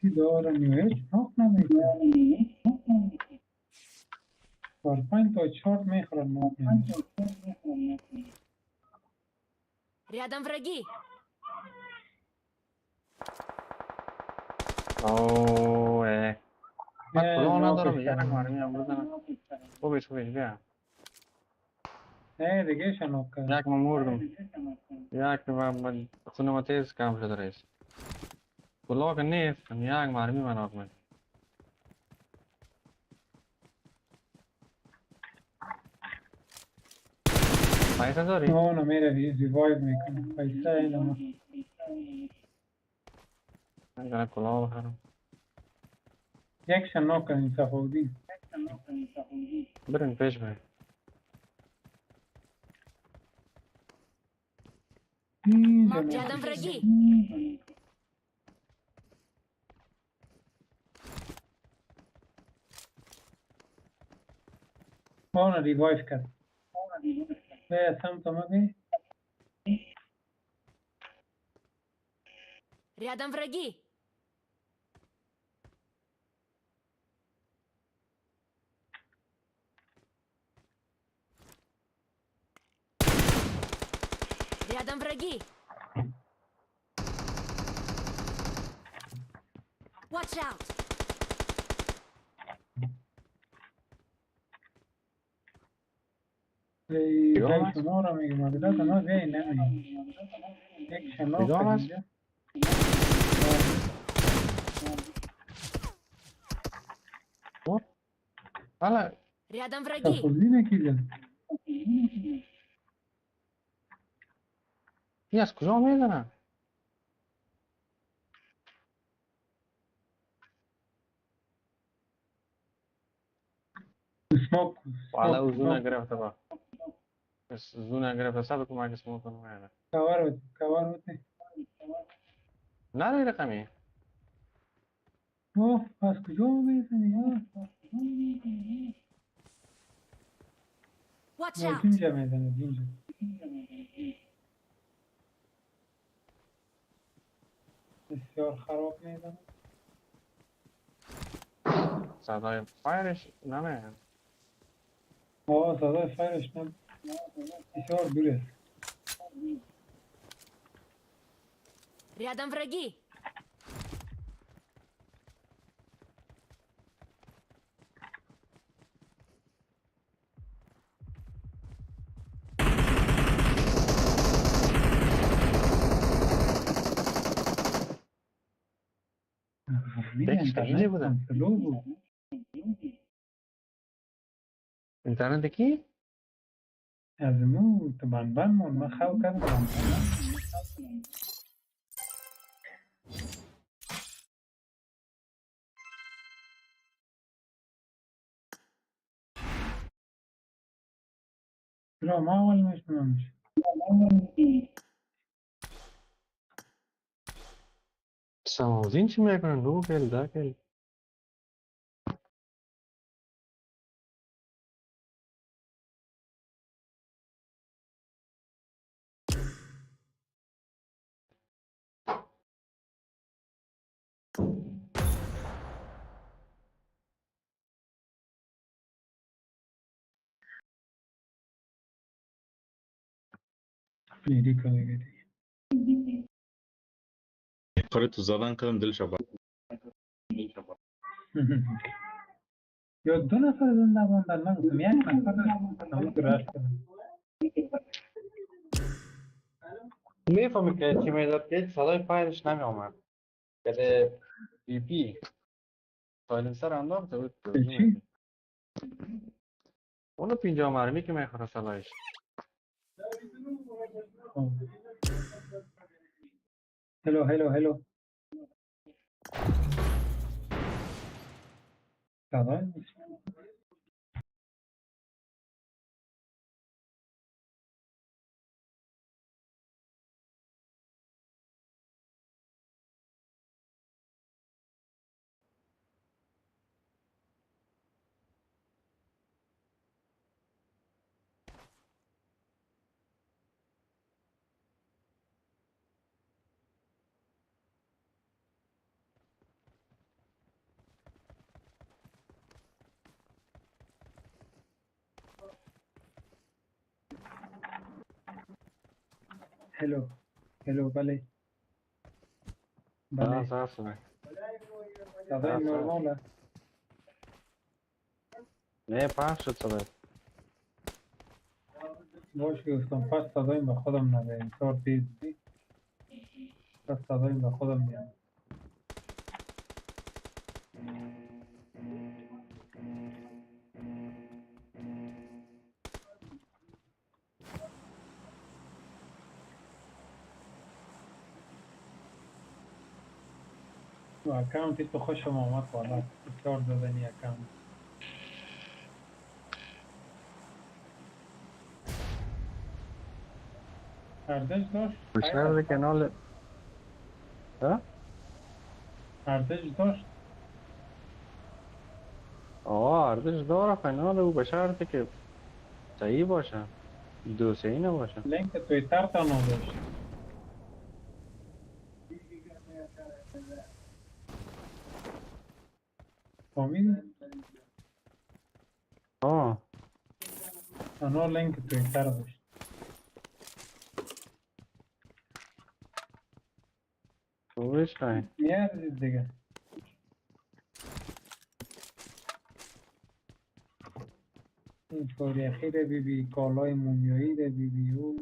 S5: چی دارم یا هیچ knock نمیشه. 4 5 تا چارت میخورن knock نمیشه.
S1: Рядом враги!
S6: اوه من کلاه ندارم
S5: knock
S6: یک مرمی هم بزنم. خوبش خوبش بیا.
S5: نه دیگه knock کرد.
S6: یک من مردم. یک من خونه تیز کم شده رئیس. کلاه که نیست یک مرمی من knock میشه. پیسه داری؟
S5: نه نه میره revive میکنه. پیسه اینو
S6: من دارم کلاه بخرم.
S5: یک knock کردیم صفاودین.
S6: برین پیش برین.
S5: اینجا
S1: Рядом враги!
S5: آن revive کرد. به سمت ما بی.
S10: Рядом враги! Рядом враги! Watch out!
S5: ای شما را میگم مقداد ما بیای نمیگم یک شناخت اینجا.
S6: بله.
S10: Рядом враги.
S6: این از کجا میزنه؟ والا او زونه گرفته با زونه گرفته صبر کن اگه سموک کنم.
S5: کور بده کور بده.
S6: نه رقمی.
S5: اوه از کجا میزنی؟
S10: Watch out.
S5: اینجا میزنه اینجا. بسیار خراب میزنه.
S6: صدای fire ش نمیاد.
S5: آه صدای fire ش نه، بسیار دور است.
S10: Рядом враги.
S6: اینجا بودم. اینترنت کی؟
S5: از مو تو بند مون من خو کردم. چرا ما اول میشنم؟
S6: سماوزین چی میکنن؟ دو کل ده کل.
S9: کار تو زدن کردم دلش بر
S5: یا دو نفر زنده ماندن. من گفتم یک نفر همون رشت کردم.
S6: میفهمی که چی میداد که صدای fire ش نمی آمد. که بی پی silencer انداخته بود.
S5: چی؟
S6: اونو 50 مرمی که میخوره صدایش.
S5: Hello hello hello. صدای hello hello. بله بله. صدای نرماله.
S6: نه پخش شد صدای.
S5: باش گفتم پس صدایم به خودم نده. چهار تیز پس صدایم به خودم میاد. account تو خوشم آمد والا. بسیار دادنی account. ارزش داشت؟
S6: بیشتر کانال ها؟
S5: ارزش داشت؟
S6: آه ارزش داره کانال او به شرطی که صحیح باشه، دو صحیح نباشه.
S5: لینک تویتر تا نداشت. فهمیدی؟
S6: آه
S5: تنها لینک تویتر باش.
S6: خوبش کن.
S5: میارزید دیگه. این تاریخی ده بی بی، کالای مومیایی ده بی بی. او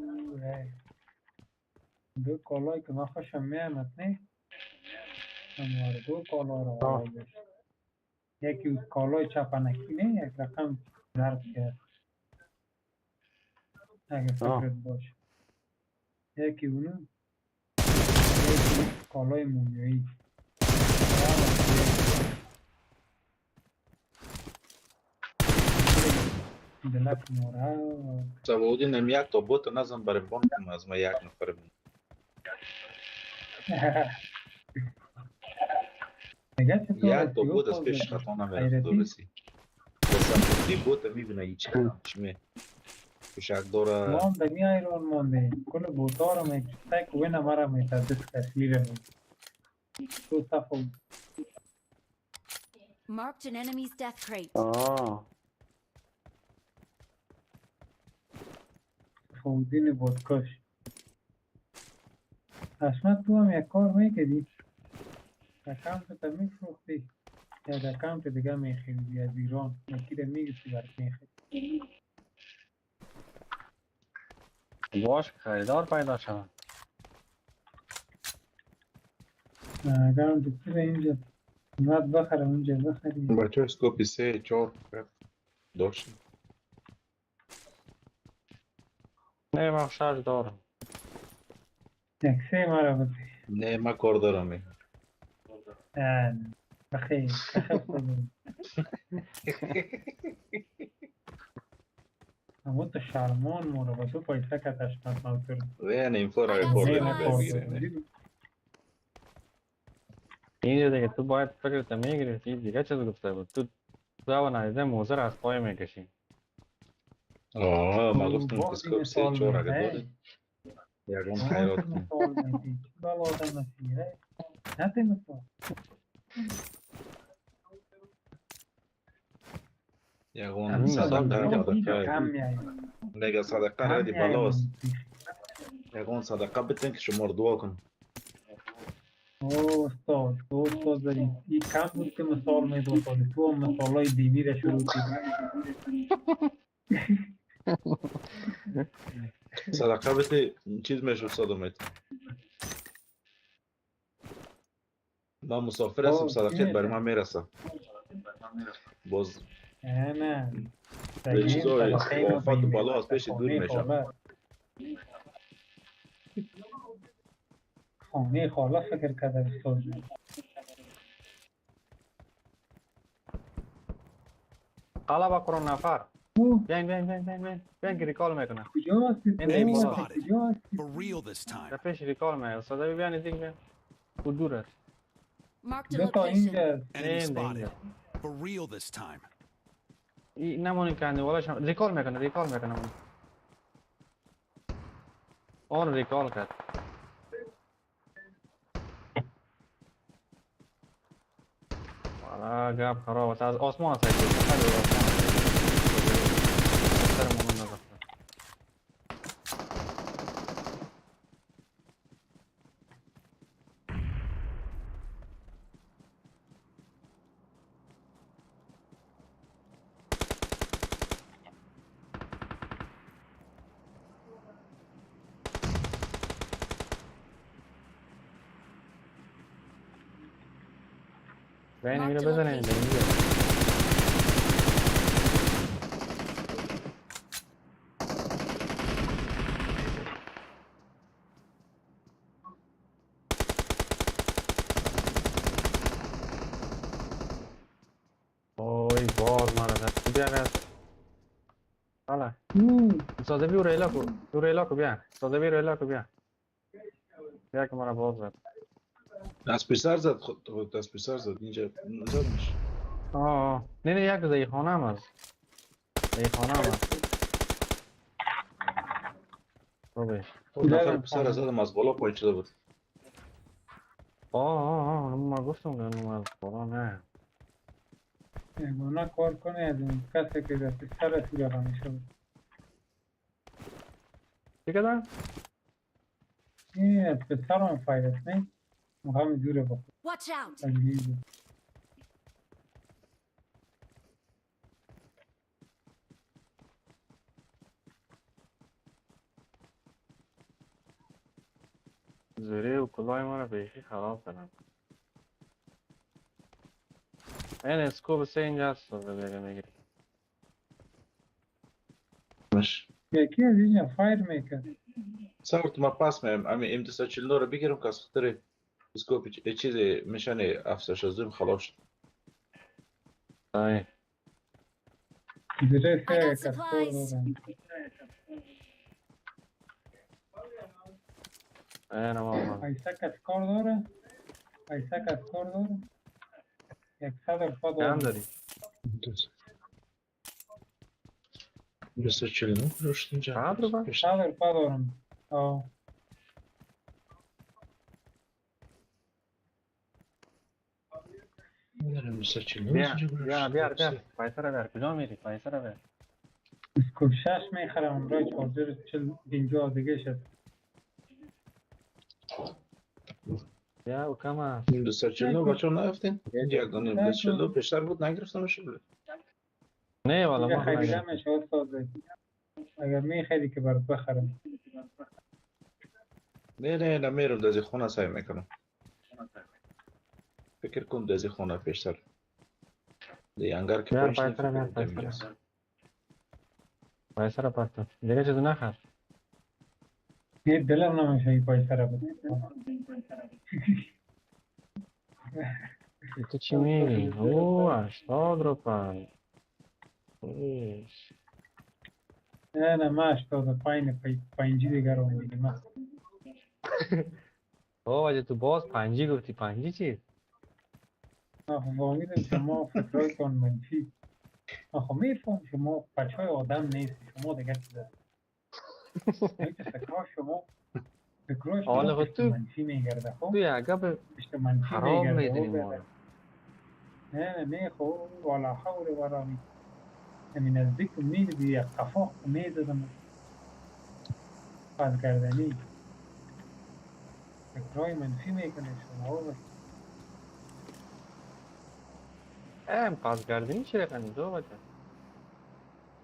S5: دو کالایی که من خوشم میامد نه، اما دو کالا رو آورده. یکی کالای چپنکی نه، یک رقم زرد کرد اگه فکرت باشه. یکی اونو، یکی کالای مومیایی. دلک مورا
S8: سعودی نم یک تا بوت نزن برای بانک از ما یک نفر بود. یک تا بود از پیش خطا نمیرفت درستی. سعودی بوت میبینه هیچ چیمه پوشک داره.
S5: مانده می ایران مانده کل بوتا رو می تک وین مرا می تا دست اصلی رو تو صفو.
S2: Marked an enemy's death crate.
S6: آه
S5: فودین بودکش. حشمت تو هم یک کار میکردی، account ته میفروختی، یک account دیگه میخریدی از ایران، یکی رو میگرفتی برات میخریدی.
S6: باش خریدار پیدا شد.
S5: account تو اینجا اومد بخره، اونجا بخری.
S8: بچه scope 3 4 داشت.
S6: نه من شارژ دارم.
S5: یک سه مرا بده.
S8: نه من کار دارم.
S5: بخیر بخیر. اما تو شرمان مورا با تو پیسه که تشمت موتور.
S8: نه این فور کار دارم.
S6: اینجا دیگه تو باید فکرت میگرفتی دیگه چیز گفته بود تو تو ندیده موزه رو از پای میکشی.
S8: آه ما گفتم که scope 3 4 اگه داری یکم خیرات کن. یگان صدقه نگه صدقه ردی بالاست. یگان صدقه بتن که شما رو دعا کن.
S5: او استاد، تو استاد داری این کم بود که مثال میداد، تو هم مثال های دینی را شروع کردی.
S8: صدقه بده چیز میشه استاد امید. من مسافر هستم، صدقه برای من میرسه. باز
S5: نه
S8: به چیزای آفات بالا از پیش دور میشم.
S5: خانه خاله فکر کرده استاد.
S6: قلبا قرون نفر. بیاین بیاین بیاین بیاین بیاین که recall میکنه.
S5: کجا هستی؟ کجا هستی؟
S7: For real this time.
S6: در پیش recall میه. استاد بیاین دیگه بیاین. او دور است.
S2: Marked a location.
S7: Enemy spotted. For real this time.
S6: این نمونی که اندیوالش هم recall میکنه، recall میکنه. آن recall کرد. والا گپ خراب است. از آسمان است. بیاین اینو بزنین اینجا. اوی باز مرا زد. بیا بیا. حالا ساده بیو ریلا کو، ریلا کو بیا. ساده بیو ریلا کو بیا. بیا که مرا باز زد.
S8: از پسر زد، خود از پسر زد اینجا زد میشه.
S6: آه نه نه یک زی خانه هم است. زی خانه هم است. بابا
S8: نفر پسر زدم از بالا پایین شده بود.
S6: آه آه آه ما گفتم که از بالا نه.
S5: یگانه کار کنه از اون کسی که در پسر سوره همیشه بود.
S6: چی کردن؟
S5: این از پسر هم فایر است نه؟ مقام زوره بخور.
S10: Watch out!
S5: انگلیزی.
S6: زوری و کلاه ما رو بیخی خراب کردن. این scope سه اینجا هست دیگه میگیری.
S8: باش.
S5: یکی از اینجا fire میکرد.
S8: صبر ما پس میم امی M249 رو بگیرم که از خاطر scope چیز میشن 762 خلاص شد.
S6: آی
S5: زوره
S10: I got
S5: سه کس کار
S10: supplies.
S5: دادن.
S6: این ما آمد.
S5: پیسه کس کار داره؟ پیسه کس کار داره؟ 100 روپا
S6: کم
S5: دارم.
S6: داری؟
S8: 249 گذاشت اینجا.
S6: 100 روپا؟
S5: 100 روپا دارم. آه.
S8: ندارم 249
S6: بیا
S8: اینجا
S6: بیا
S8: گذاشت.
S6: بیار بیار پیسه رو بیار. کجا میری؟ پیسه رو بیار.
S5: scope شش میخرم امرای charger 40 50 دیگه شد.
S6: بیا و کم است.
S8: 249 بچه ها نیفتین؟ اینجا یک دانه 249 پیشتر بود نگرفتمش.
S6: نه والا
S5: دیگه
S6: ما
S5: خریدم
S6: نگرفتیم.
S5: استاد. اگر میخری که برات بخرم.
S8: نه نه نه میرم دزی خونه سعی میکنم. فکر کن دزی خونه پیشتر. دی انگار که
S6: بیار
S8: پایش
S6: پیسه رو
S8: فکر
S6: بیار
S8: کنم
S6: پیسه رو.
S8: اینجاست.
S6: پیسه رو پس دیگه چیز نخر.
S5: یه دلم نمیشه این پیسه رو بده.
S6: تو چی میگی؟ اوه 80 روپا. ایش.
S5: نه نه ما 85 پنجی دیگه رو میگیم. ما
S6: بابا تو باز پنجی گفتی. پنجی چی؟
S5: فهمیدم شما فکرایتون منفی. من خب میفهم شما بچه های آدم نیست. شما دیگه چیز هست. فکرها شما فکرهای
S6: حالا
S5: شما
S6: خود
S5: پشت
S6: تو
S5: منفی میگرده. خب
S6: تو یک گپ
S5: پشت منفی
S6: حرام
S5: میگرده.
S6: میدونی
S5: او
S6: ما
S5: برده.
S6: رو.
S5: نه نه نه خب ولا حول ولا می همین نزدیک میدیدی یک قفا میزدم پس گردنی فکرهای منفی میکنه شما او.
S6: ام پس گردنی چی رقمی دو بچه؟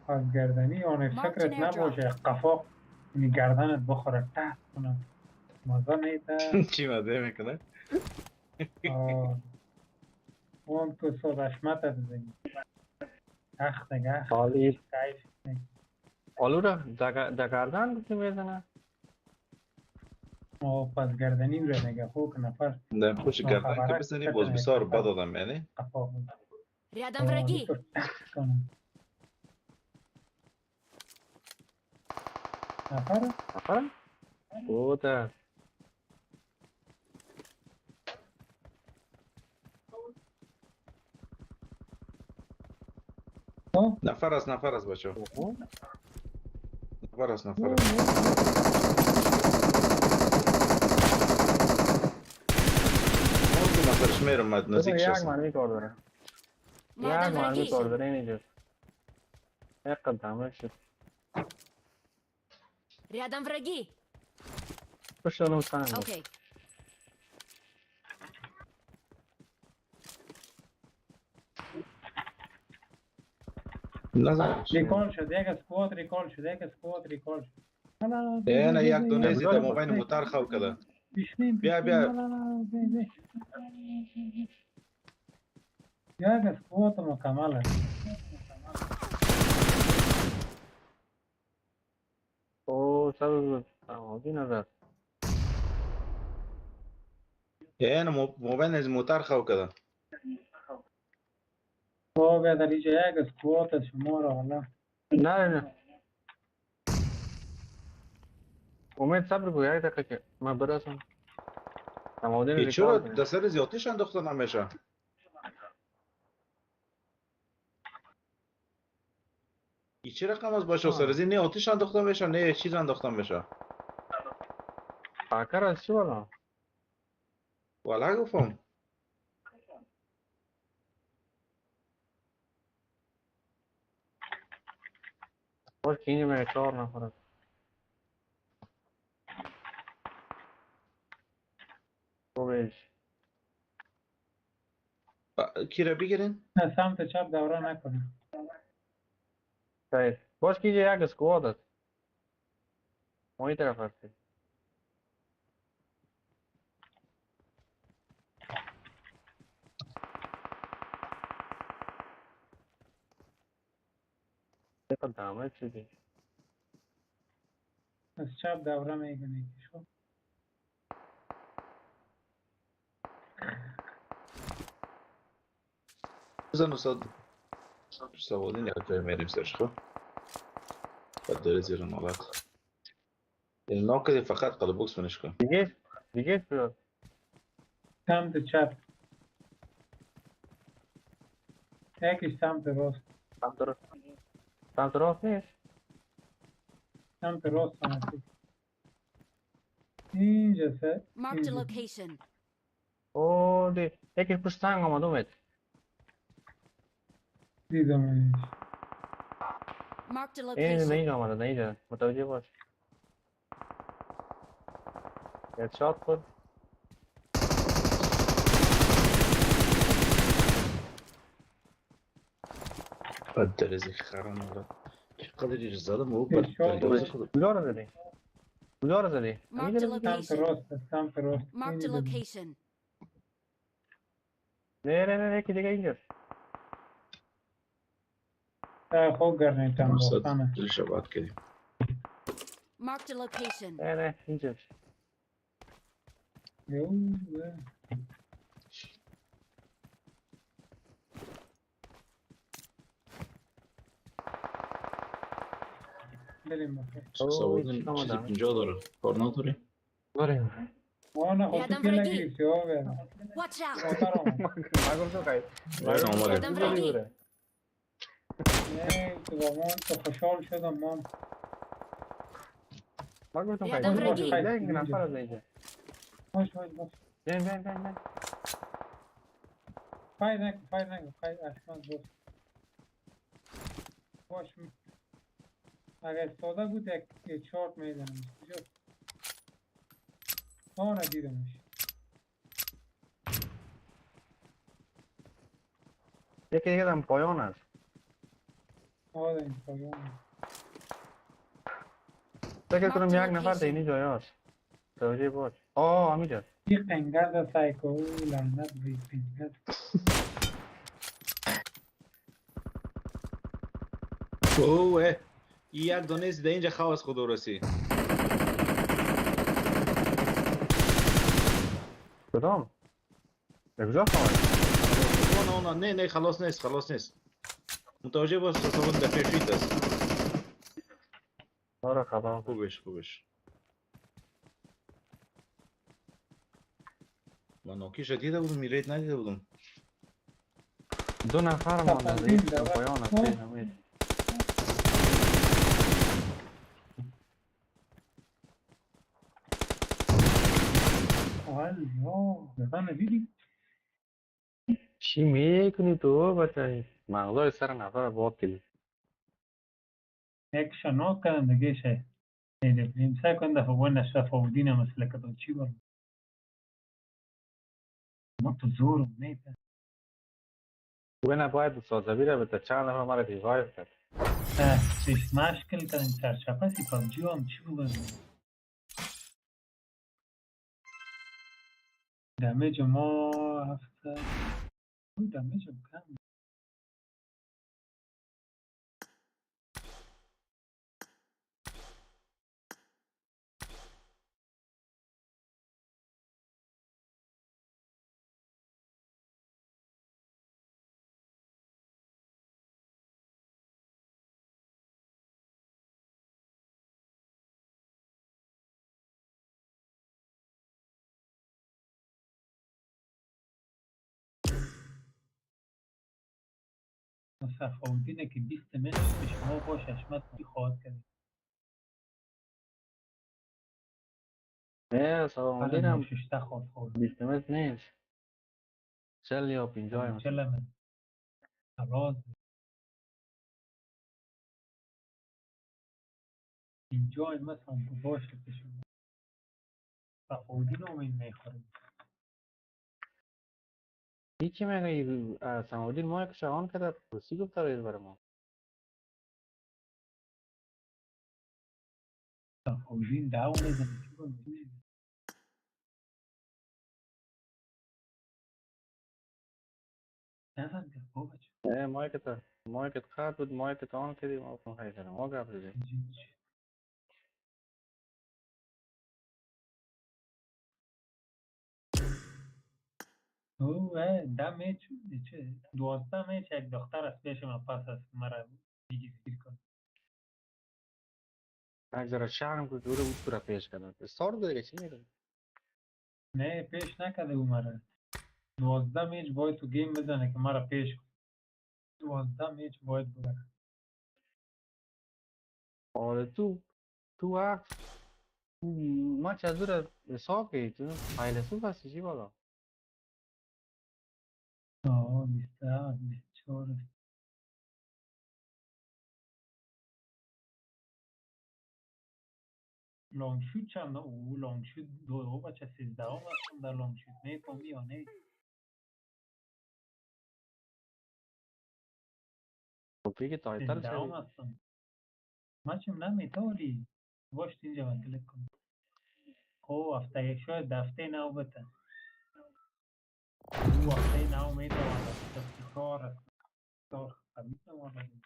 S5: پس گردنی آن
S2: Marked an
S5: فکرت
S2: airdrop.
S5: نباشه یک قفا یعنی گردنت بخوره تحت کنه مزه میده.
S8: چی مزه میکنه؟
S5: آه. اون تو صد حشمت بزنی. اخ دیگه اخ.
S6: حالی
S5: کیف.
S6: آلو را در گردن گفتی میزنه؟
S5: ما پس گردنی رو دیگه خب که نفر
S8: نه خوش گردن که
S5: ناخبرک
S8: بزنی باز
S5: کتنه
S8: بسیار
S5: قفا
S8: بد آدم یعنی
S5: قفا بود.
S10: Рядом
S5: آه،
S10: враги!
S5: اینطور تخت کنه نفر.
S6: نفر؟ بوده.
S5: خب
S8: نفر است نفر است بچه
S6: اوه.
S8: نفر است نفر است. اون دو نفرش میرم
S6: بذار
S8: نزدیک
S6: یک
S8: شستم.
S6: معنی کار داره. یک
S10: Рядом
S6: معنی
S10: враги!
S6: کار داره اینجا. یک قدمه شد.
S10: Рядом враги!
S6: پشت اونم سنگ بود.
S10: Окей.
S8: نظر
S5: recall شد یک squad recall شد یک squad recall شد. نه نه
S8: نه نه یک دونه
S6: نه،
S8: زیده
S6: بذار
S8: موبایل موتر خو کده.
S5: پیشنیم
S8: بیا،
S5: پیشنیم.
S8: بیا.
S5: نه نه نه بیا بیا. یک squad مکمل است.
S6: او سر آبی نظر.
S8: نه موبایل از موتر خو کده.
S5: خب در اینجا یک squad است شما را حالا.
S6: نه نه امید صبر کن یک دقیقه که من برسم. تمادین
S8: ای چرا
S6: recall کنیم.
S8: در سر زیادیش انداخته نمیشه؟ ای چه رقم از باشه سر از این نه آتیش انداخته میشه نه چیز انداخته میشه.
S6: پاکر از چی والا؟
S8: والا گفتم.
S6: باش که اینجا میگه 4 نفر است. خوبش
S8: کی را بگیرین؟
S5: نه سمت چپ دوره نکنه.
S6: خیر باش که اینجا یک squad است. ما این طرف هستیم. چقدر damage شدی؟
S5: از چپ دوره میکنه یکیش. خب
S8: بزن استاد سوالین یک جای میریم سرش. خب بعد داره زیر نالت یعنی ناکده فقط قلب بوکس منش کن.
S6: دیگه شد
S5: سمت چپ یکیش سمت راست.
S6: سمت راست نیست؟
S5: سمت راست هم هست. اینجا سه
S10: Marked a location.
S6: اوه دی یکیش پشت سنگ آمد اومد.
S5: دیدمش.
S10: Marked a
S6: این
S10: location.
S6: اینجا آمده، اینجا متوجه باش. هدشات خورد.
S8: بعد داره زیر خران آره. چقدر زدم او
S5: هدشات.
S6: کجا رو زدی؟ کجا رو زدی؟
S10: Marked a
S5: سمت
S10: location.
S5: راست سمت راست.
S10: Marked a location.
S6: نه نه نه یکی دیگه اینجاست.
S5: خب گرنیت هم
S8: استاد
S5: باختنه.
S8: دلش آباد کردیم.
S10: Marked a location.
S6: نه نه اینجاست.
S5: یو، بریم بخیر.
S8: سوالین
S6: چی
S8: چیزی
S6: آمدم؟
S8: 50 داره کار نداری؟
S6: بریم.
S5: آه نه خب تو
S10: یادم
S5: که
S10: رگی.
S5: نگرفتی آه
S10: Watch out!
S5: آخر آمد.
S6: ما گفتم خیر.
S8: آره، آمده.
S10: یادم رگی.
S5: نه تو با ما تو خوشحال شدم ما.
S6: ما گفتم خیر.
S10: یادم رگی.
S6: یک نفر از اینجا.
S5: باش باش باش.
S6: بیاین بیاین بیاین بیاین.
S5: fire نکن fire نکن fire اشمت باش. باش اگر ساده بود یک چارت میزنم. کجاست؟ آه نه دیدمش.
S6: یکی دیگه هم پایان است.
S5: آه این پایان.
S6: فکر کنم
S10: Marked a
S6: یک نفر در
S10: location.
S6: اینی جای هست. توجه باش. آه همینجا.
S5: یه قنگز سایکو لعنت به این قنگز.
S8: اوه یک دانه است در اینجا خواست خود رسی.
S6: کدام؟ به کجا خواهد؟
S8: نه نه نه نه خلاص نیست خلاص نیست. متوجه باش تو در پیشیت است.
S6: آره خبر.
S8: خوبش خوبش. من ناکیش دیده بودم میرید ندیده بودم.
S6: دو نفر مانده.
S5: تفاوتین
S6: یک
S5: داره.
S6: پایان است.
S5: آه.
S6: همین.
S5: الله نفر دیدی؟
S6: چی میکنی تو بچه؟ مغزای سر نفر باد کردی.
S5: یک شناک کردم دیگه شه. نیم سعی کن دفعه و نشرف آودین مثل که چی برم. ما تو زورم نیته.
S6: و نه باید سازوی را به چند نفر مرا ریوایو کرد.
S5: چش مشکل کردم سرچپه سی پابجی هم چی بگم. دمیج ما هفته او دمیج هم کم. صفاودینه که 20 متر به شما باش حشمت خواهد کرد.
S6: نه صفاودین هم
S5: ششته خواهد خورد.
S6: 20 متر نیست. 40 یا 50 متر.
S5: 40 متر. راز. اینجا مثلا باشه که شما صفاودین امین میخوریم.
S6: هیچی مگه سماودین ما یک شغان کرده روسی گفت رو برای ما.
S5: صفاودین دعو میزنه. نزن دیگه بابا چه.
S6: مایکت قطع بود، مایکت آن کردی، ما گفتم خیلی سلام ما گپ زدیم.
S5: او ده میچ چه 12 میچ یک دختر از پیش من پس از مرا دیگه گیر کن.
S6: یک ذره شرم که دوره بود تو را پیش کردن. استار بود دیگه چی میگم؟
S5: نه پیش نکرده او مرا. 12 میچ باید تو گیم بزنه که مرا پیش کن. 12 میچ باید ببره.
S6: آره تو وقت مچ از دور حساب کردی تو فیلسوف هستی چی بالا؟
S5: آه 27 24 لانگ شوت چند؟ او لانگ شوت دو بچه 13 هستم در لانگ شوت میفهمی یا نه؟
S6: خب که تایتل
S5: 13 هستم مچم نمیتوری باش اینجا من کلیک کنم. خب هفته شاید هفته نو بته. او هفته نو میتواند 64 است. میتواند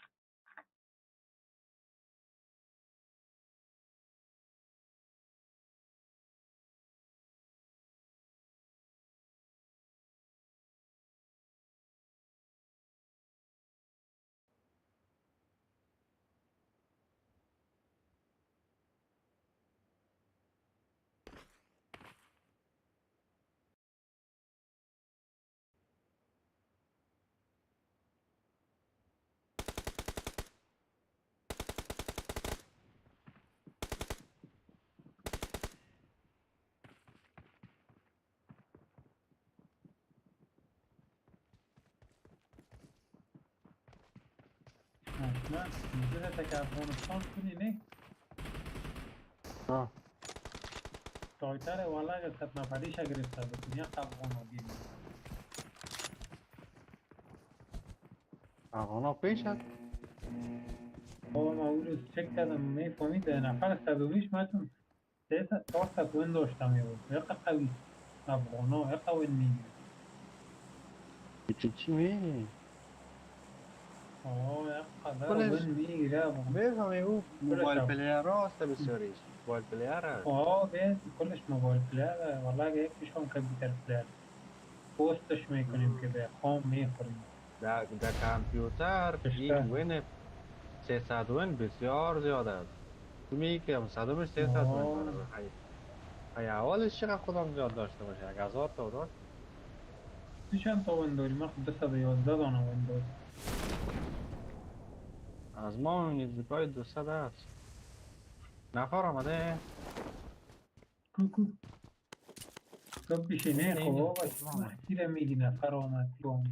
S5: نه اینجا که افغانستان کنی نه؟
S6: آه
S5: تایتر والا اگر 100 نفریش گرفته بود یک افغان ها گیری
S6: افغان ها پیش هست؟
S5: بابا من اون روز چک کردم میفهمید نفر 120 متون 300 400 win داشتم میبود یک قوی افغان ها یک win میگیره.
S6: چی میگی؟
S5: آه قدر win میگیره.
S6: بفهمی او mobile player هست بسیاریش mobile player هست.
S5: آه بیاد کلش mobile player والله اگه یکیش هم computer player پستش میکنیم که به خام میخوریم.
S6: در کامپیوتر یک win 300 win بسیار زیاد است. تو میگی که هم صدمش 300 win داره. های اولش چقدر خودم زیاد داشته باشه اگه 1000 تا داشت.
S5: تو چند تا win داری؟ من خب 211 دانه win دارم.
S6: از ما نزدیکای 200 هست. نفر آمده.
S5: کو کو تو پیشینه خب بابا مسیر میگی نفر آمد بام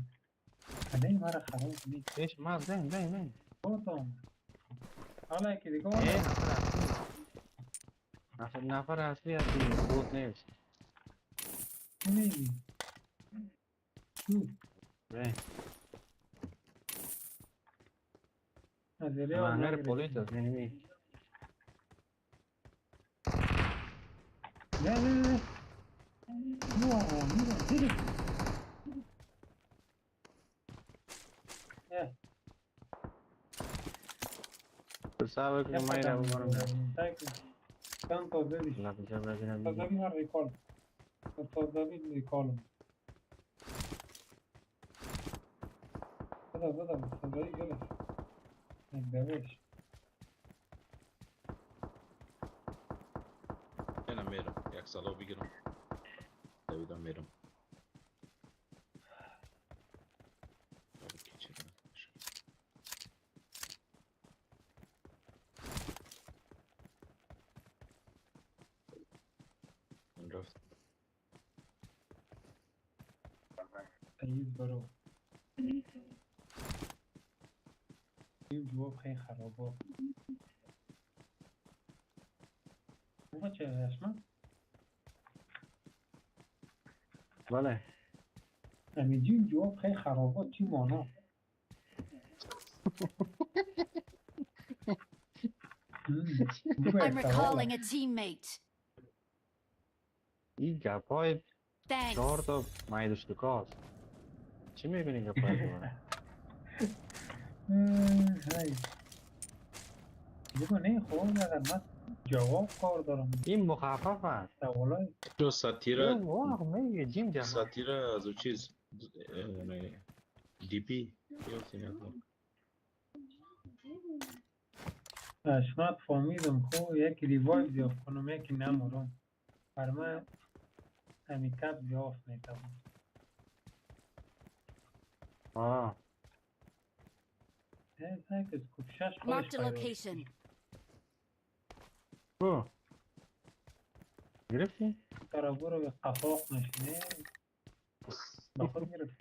S5: نه مرا خراب نیست.
S6: پیش ما زن زن زن
S5: خود آمد حالا که دیگه
S6: آمد. نفر اصلی هستی بود نیست.
S5: میگی کو
S6: نه منگر پلیس است یعنی
S5: نه نه نه نه نه
S6: صاحب که من رو برم.
S5: چند تا زدی؟ تا زدی من ریکال تا زدی ریکال زدم زدم تا زدی گرفت دوش.
S8: اینم میرم یک سالا بگیرم دویدم میرم. رفت
S5: سعید برو این جواب خیلی خرابه. بچه هشمت
S6: بله
S5: همینجیم جواب خیلی خرابات چی مانا
S10: I'm recalling a teammate.
S6: این گپای چهار
S10: Thanks.
S6: تا مایدشتکاست چی میبینی گپای دوباره؟
S5: های بگو نه خب اگر من جواب کار دارم
S6: این مخفف است
S5: سوالای
S8: جو ساتیرا
S6: واقع میگه جیم جهان
S8: ساتیرا از او چیز دی پی
S5: حشمت فهمیدم خب یکی ریوایو زیاد کنم یکی نمورم بر من همی کپ زیاد میتونم
S6: آه
S5: نه سعی کن شش خودش
S10: Marked a
S5: پیدا
S10: location.
S6: کو گرفتی؟
S5: ترا برو به قفاق نشینه به خود گرفت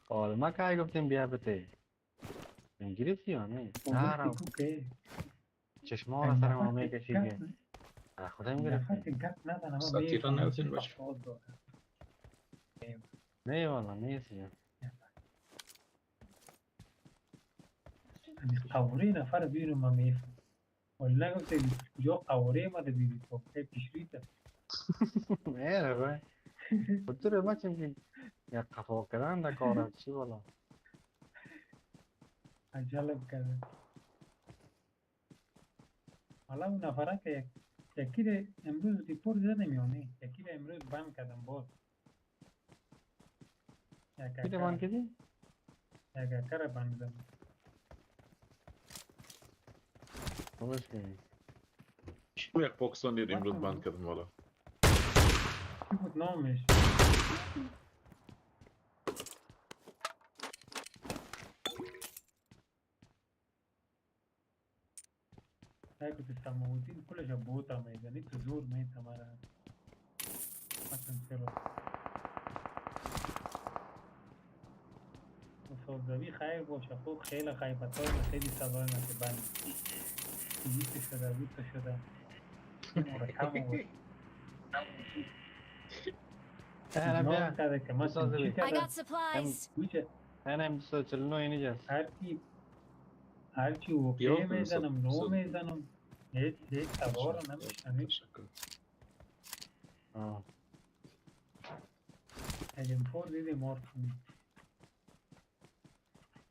S6: آره ما که گفتیم بیا بته گرفتی یا نه؟ نه رو
S5: گفتی کو که
S6: چشما را سر ما میکشی که خودم گرفتی
S5: نفس گپ نزن اما
S8: ساتیرا
S5: میفهمم
S8: نرفتین
S5: چه
S8: باشه.
S5: تفاوت داره.
S6: نه والا نیست
S5: یعنی قواره نفر بیرون من میفهم ولی نگفته کجا قواره ما دیدی تو که پیشریته
S6: نه رو خود رو ما چیم که یا قفا کردن در کار چی والا
S5: عجلب کرده حالا اون نفره که یکی رو امروز ریپورت زدم یا نه یکی رو امروز بند کردم باز یک
S6: کی بان کردی؟
S5: یک اکر بند زدم
S6: خوبش کنی
S8: یک پاکستانی رو امروز بند کردم والا
S5: چی بود نامش سعی سماودین کلش بوتا میزنی تو زور میتمره مثلا چرا مسازوی خیر باشه خب خیلی غیبت های خیلی صدای که بند دیگه شده بود شده مرکم بود
S6: انا بیا
S5: کرده که مثلا چی
S10: I
S5: کرده
S10: got supplies.
S5: گوشه
S6: انا ام 249 اینجاست
S5: هرچی اوکی
S8: بیا
S5: میزنم نو
S8: سب-
S5: میزنم هیچ هیچ سوار نمیشم هیچ
S8: تشکر.
S6: آه
S5: اگه فور دیدی مار کنی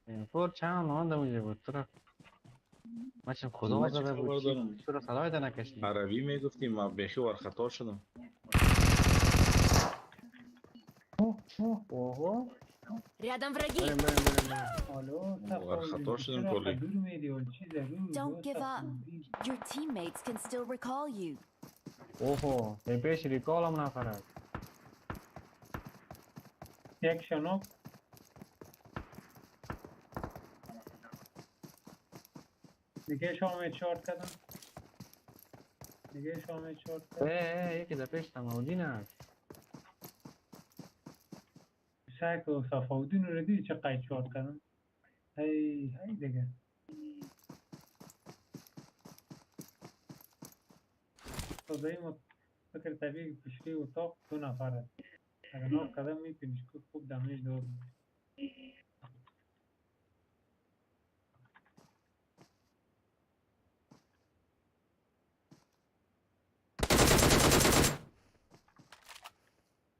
S6: این فور چند مانده اونجا بود تو را ما چه خدا
S8: ما چه
S6: زده
S8: خبر
S6: بود
S8: دارم؟
S6: چی تو را صدای نکشتی
S8: عربی میگفتیم ما بیخی ور خطا شدم
S5: اوه اوه
S6: اوه
S1: Рядом враги.
S6: بریم بریم بریم بریم.
S5: حالا
S8: ور خطا شدیم
S5: چرا
S8: کلی.
S5: دور میری و چی ضرور
S2: Don't give up. Your teammates can still recall you.
S6: اوه این پیش ریکال هم نفر است
S5: یک شناک دیگه شام چارت کردم دیگه شام چارت کردم
S6: اه اه یکی در پیش تماودین است
S5: سعی که صفاودین رو دیدی چه قید چارت کردم هی هی دیگه تازه ما فکر طبیعی پشتی اتاق دو نفر است اگر ناک کردم میتونیش که خوب دمیج داد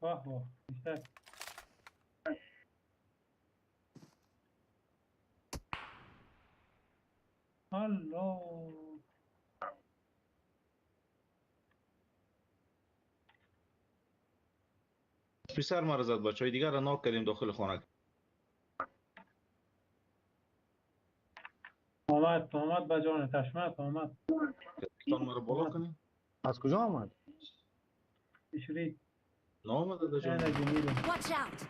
S5: واه واه بیشتر الله
S8: پسر مرا زد بچه های دیگر را ناک کردیم داخل خانه
S5: آمد آمد به جان تشمت آمد
S8: تان مرا بالا کنیم
S6: از کجا آمد
S5: اشرید
S8: نامده در جان
S5: نه جمیله
S10: Watch out.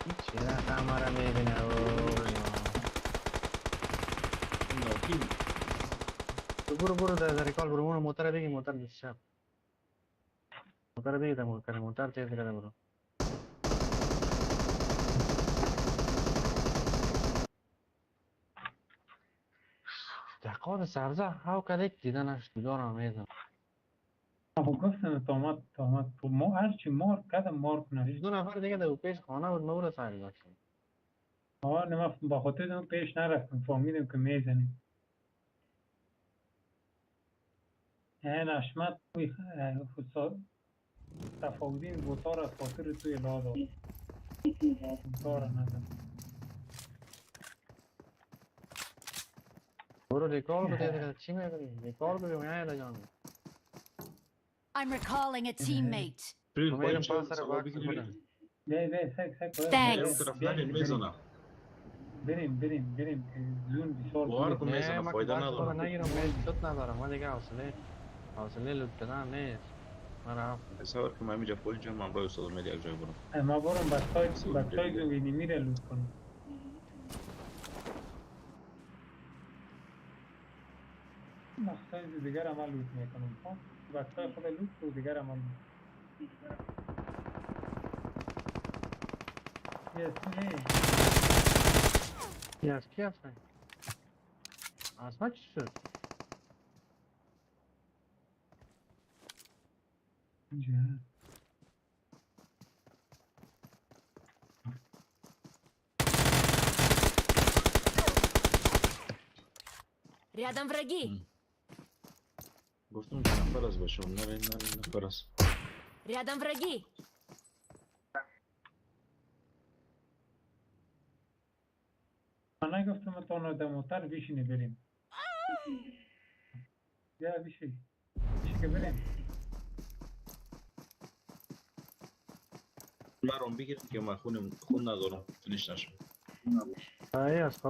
S6: این چه رقم مرا میبینه اوه
S8: ناکی
S6: تو برو برو در ریکال برو برو موتر بگی موتر دست چپ موتر بگی در موتر موتر تیز کرده برو دقار سبزه هاو کده دیدنش دارم میزم.
S5: خب گفتم تامد تو ما هرچی مار کدم مار کنه.
S6: دو نفر دیگه در پیش خانه بود ما رو سر داشتم.
S5: آه نه با خاطر اون پیش نرفتم فهمیدم که میزنیم. این اشمت تفاودین بوتار از خاطر توی لا داد. بوتار نداد.
S6: برو ریکال بده چی میبری؟ ریکال بده میای جان.
S10: I'm recalling a teammate.
S6: میرم پاس رو بگیرم.
S5: نه سک
S10: Thanks.
S5: بریم بریم بریم زون بسیار
S8: باور کن میزنه فایده نداره.
S6: نگیرم من شد ندارم من دیگه حوصله لوت کردن نیست. من رفتم
S8: تصور که من اینجا پوینت جمع من برای استاد مهدی یک جای برم.
S5: ما برم بسای زوینی میره لوت کنم. مخصوص دیگر عمل لوت میکنم. خب بسای خود لوت و دیگر عمل لوت. یس نه
S6: یس کی هستن؟ از ما چی شد؟
S5: اینجا
S1: Рядом враги.
S8: گفتم که نفر از باشم نه نه نفر از.
S1: Рядом враги.
S5: من نگفتم تا آدم‌تر بیشینه بریم. بیا بیشی. بیشی که بریم.
S8: من رو بگیرم که من خون ندارم فینیش نشم.
S6: ای از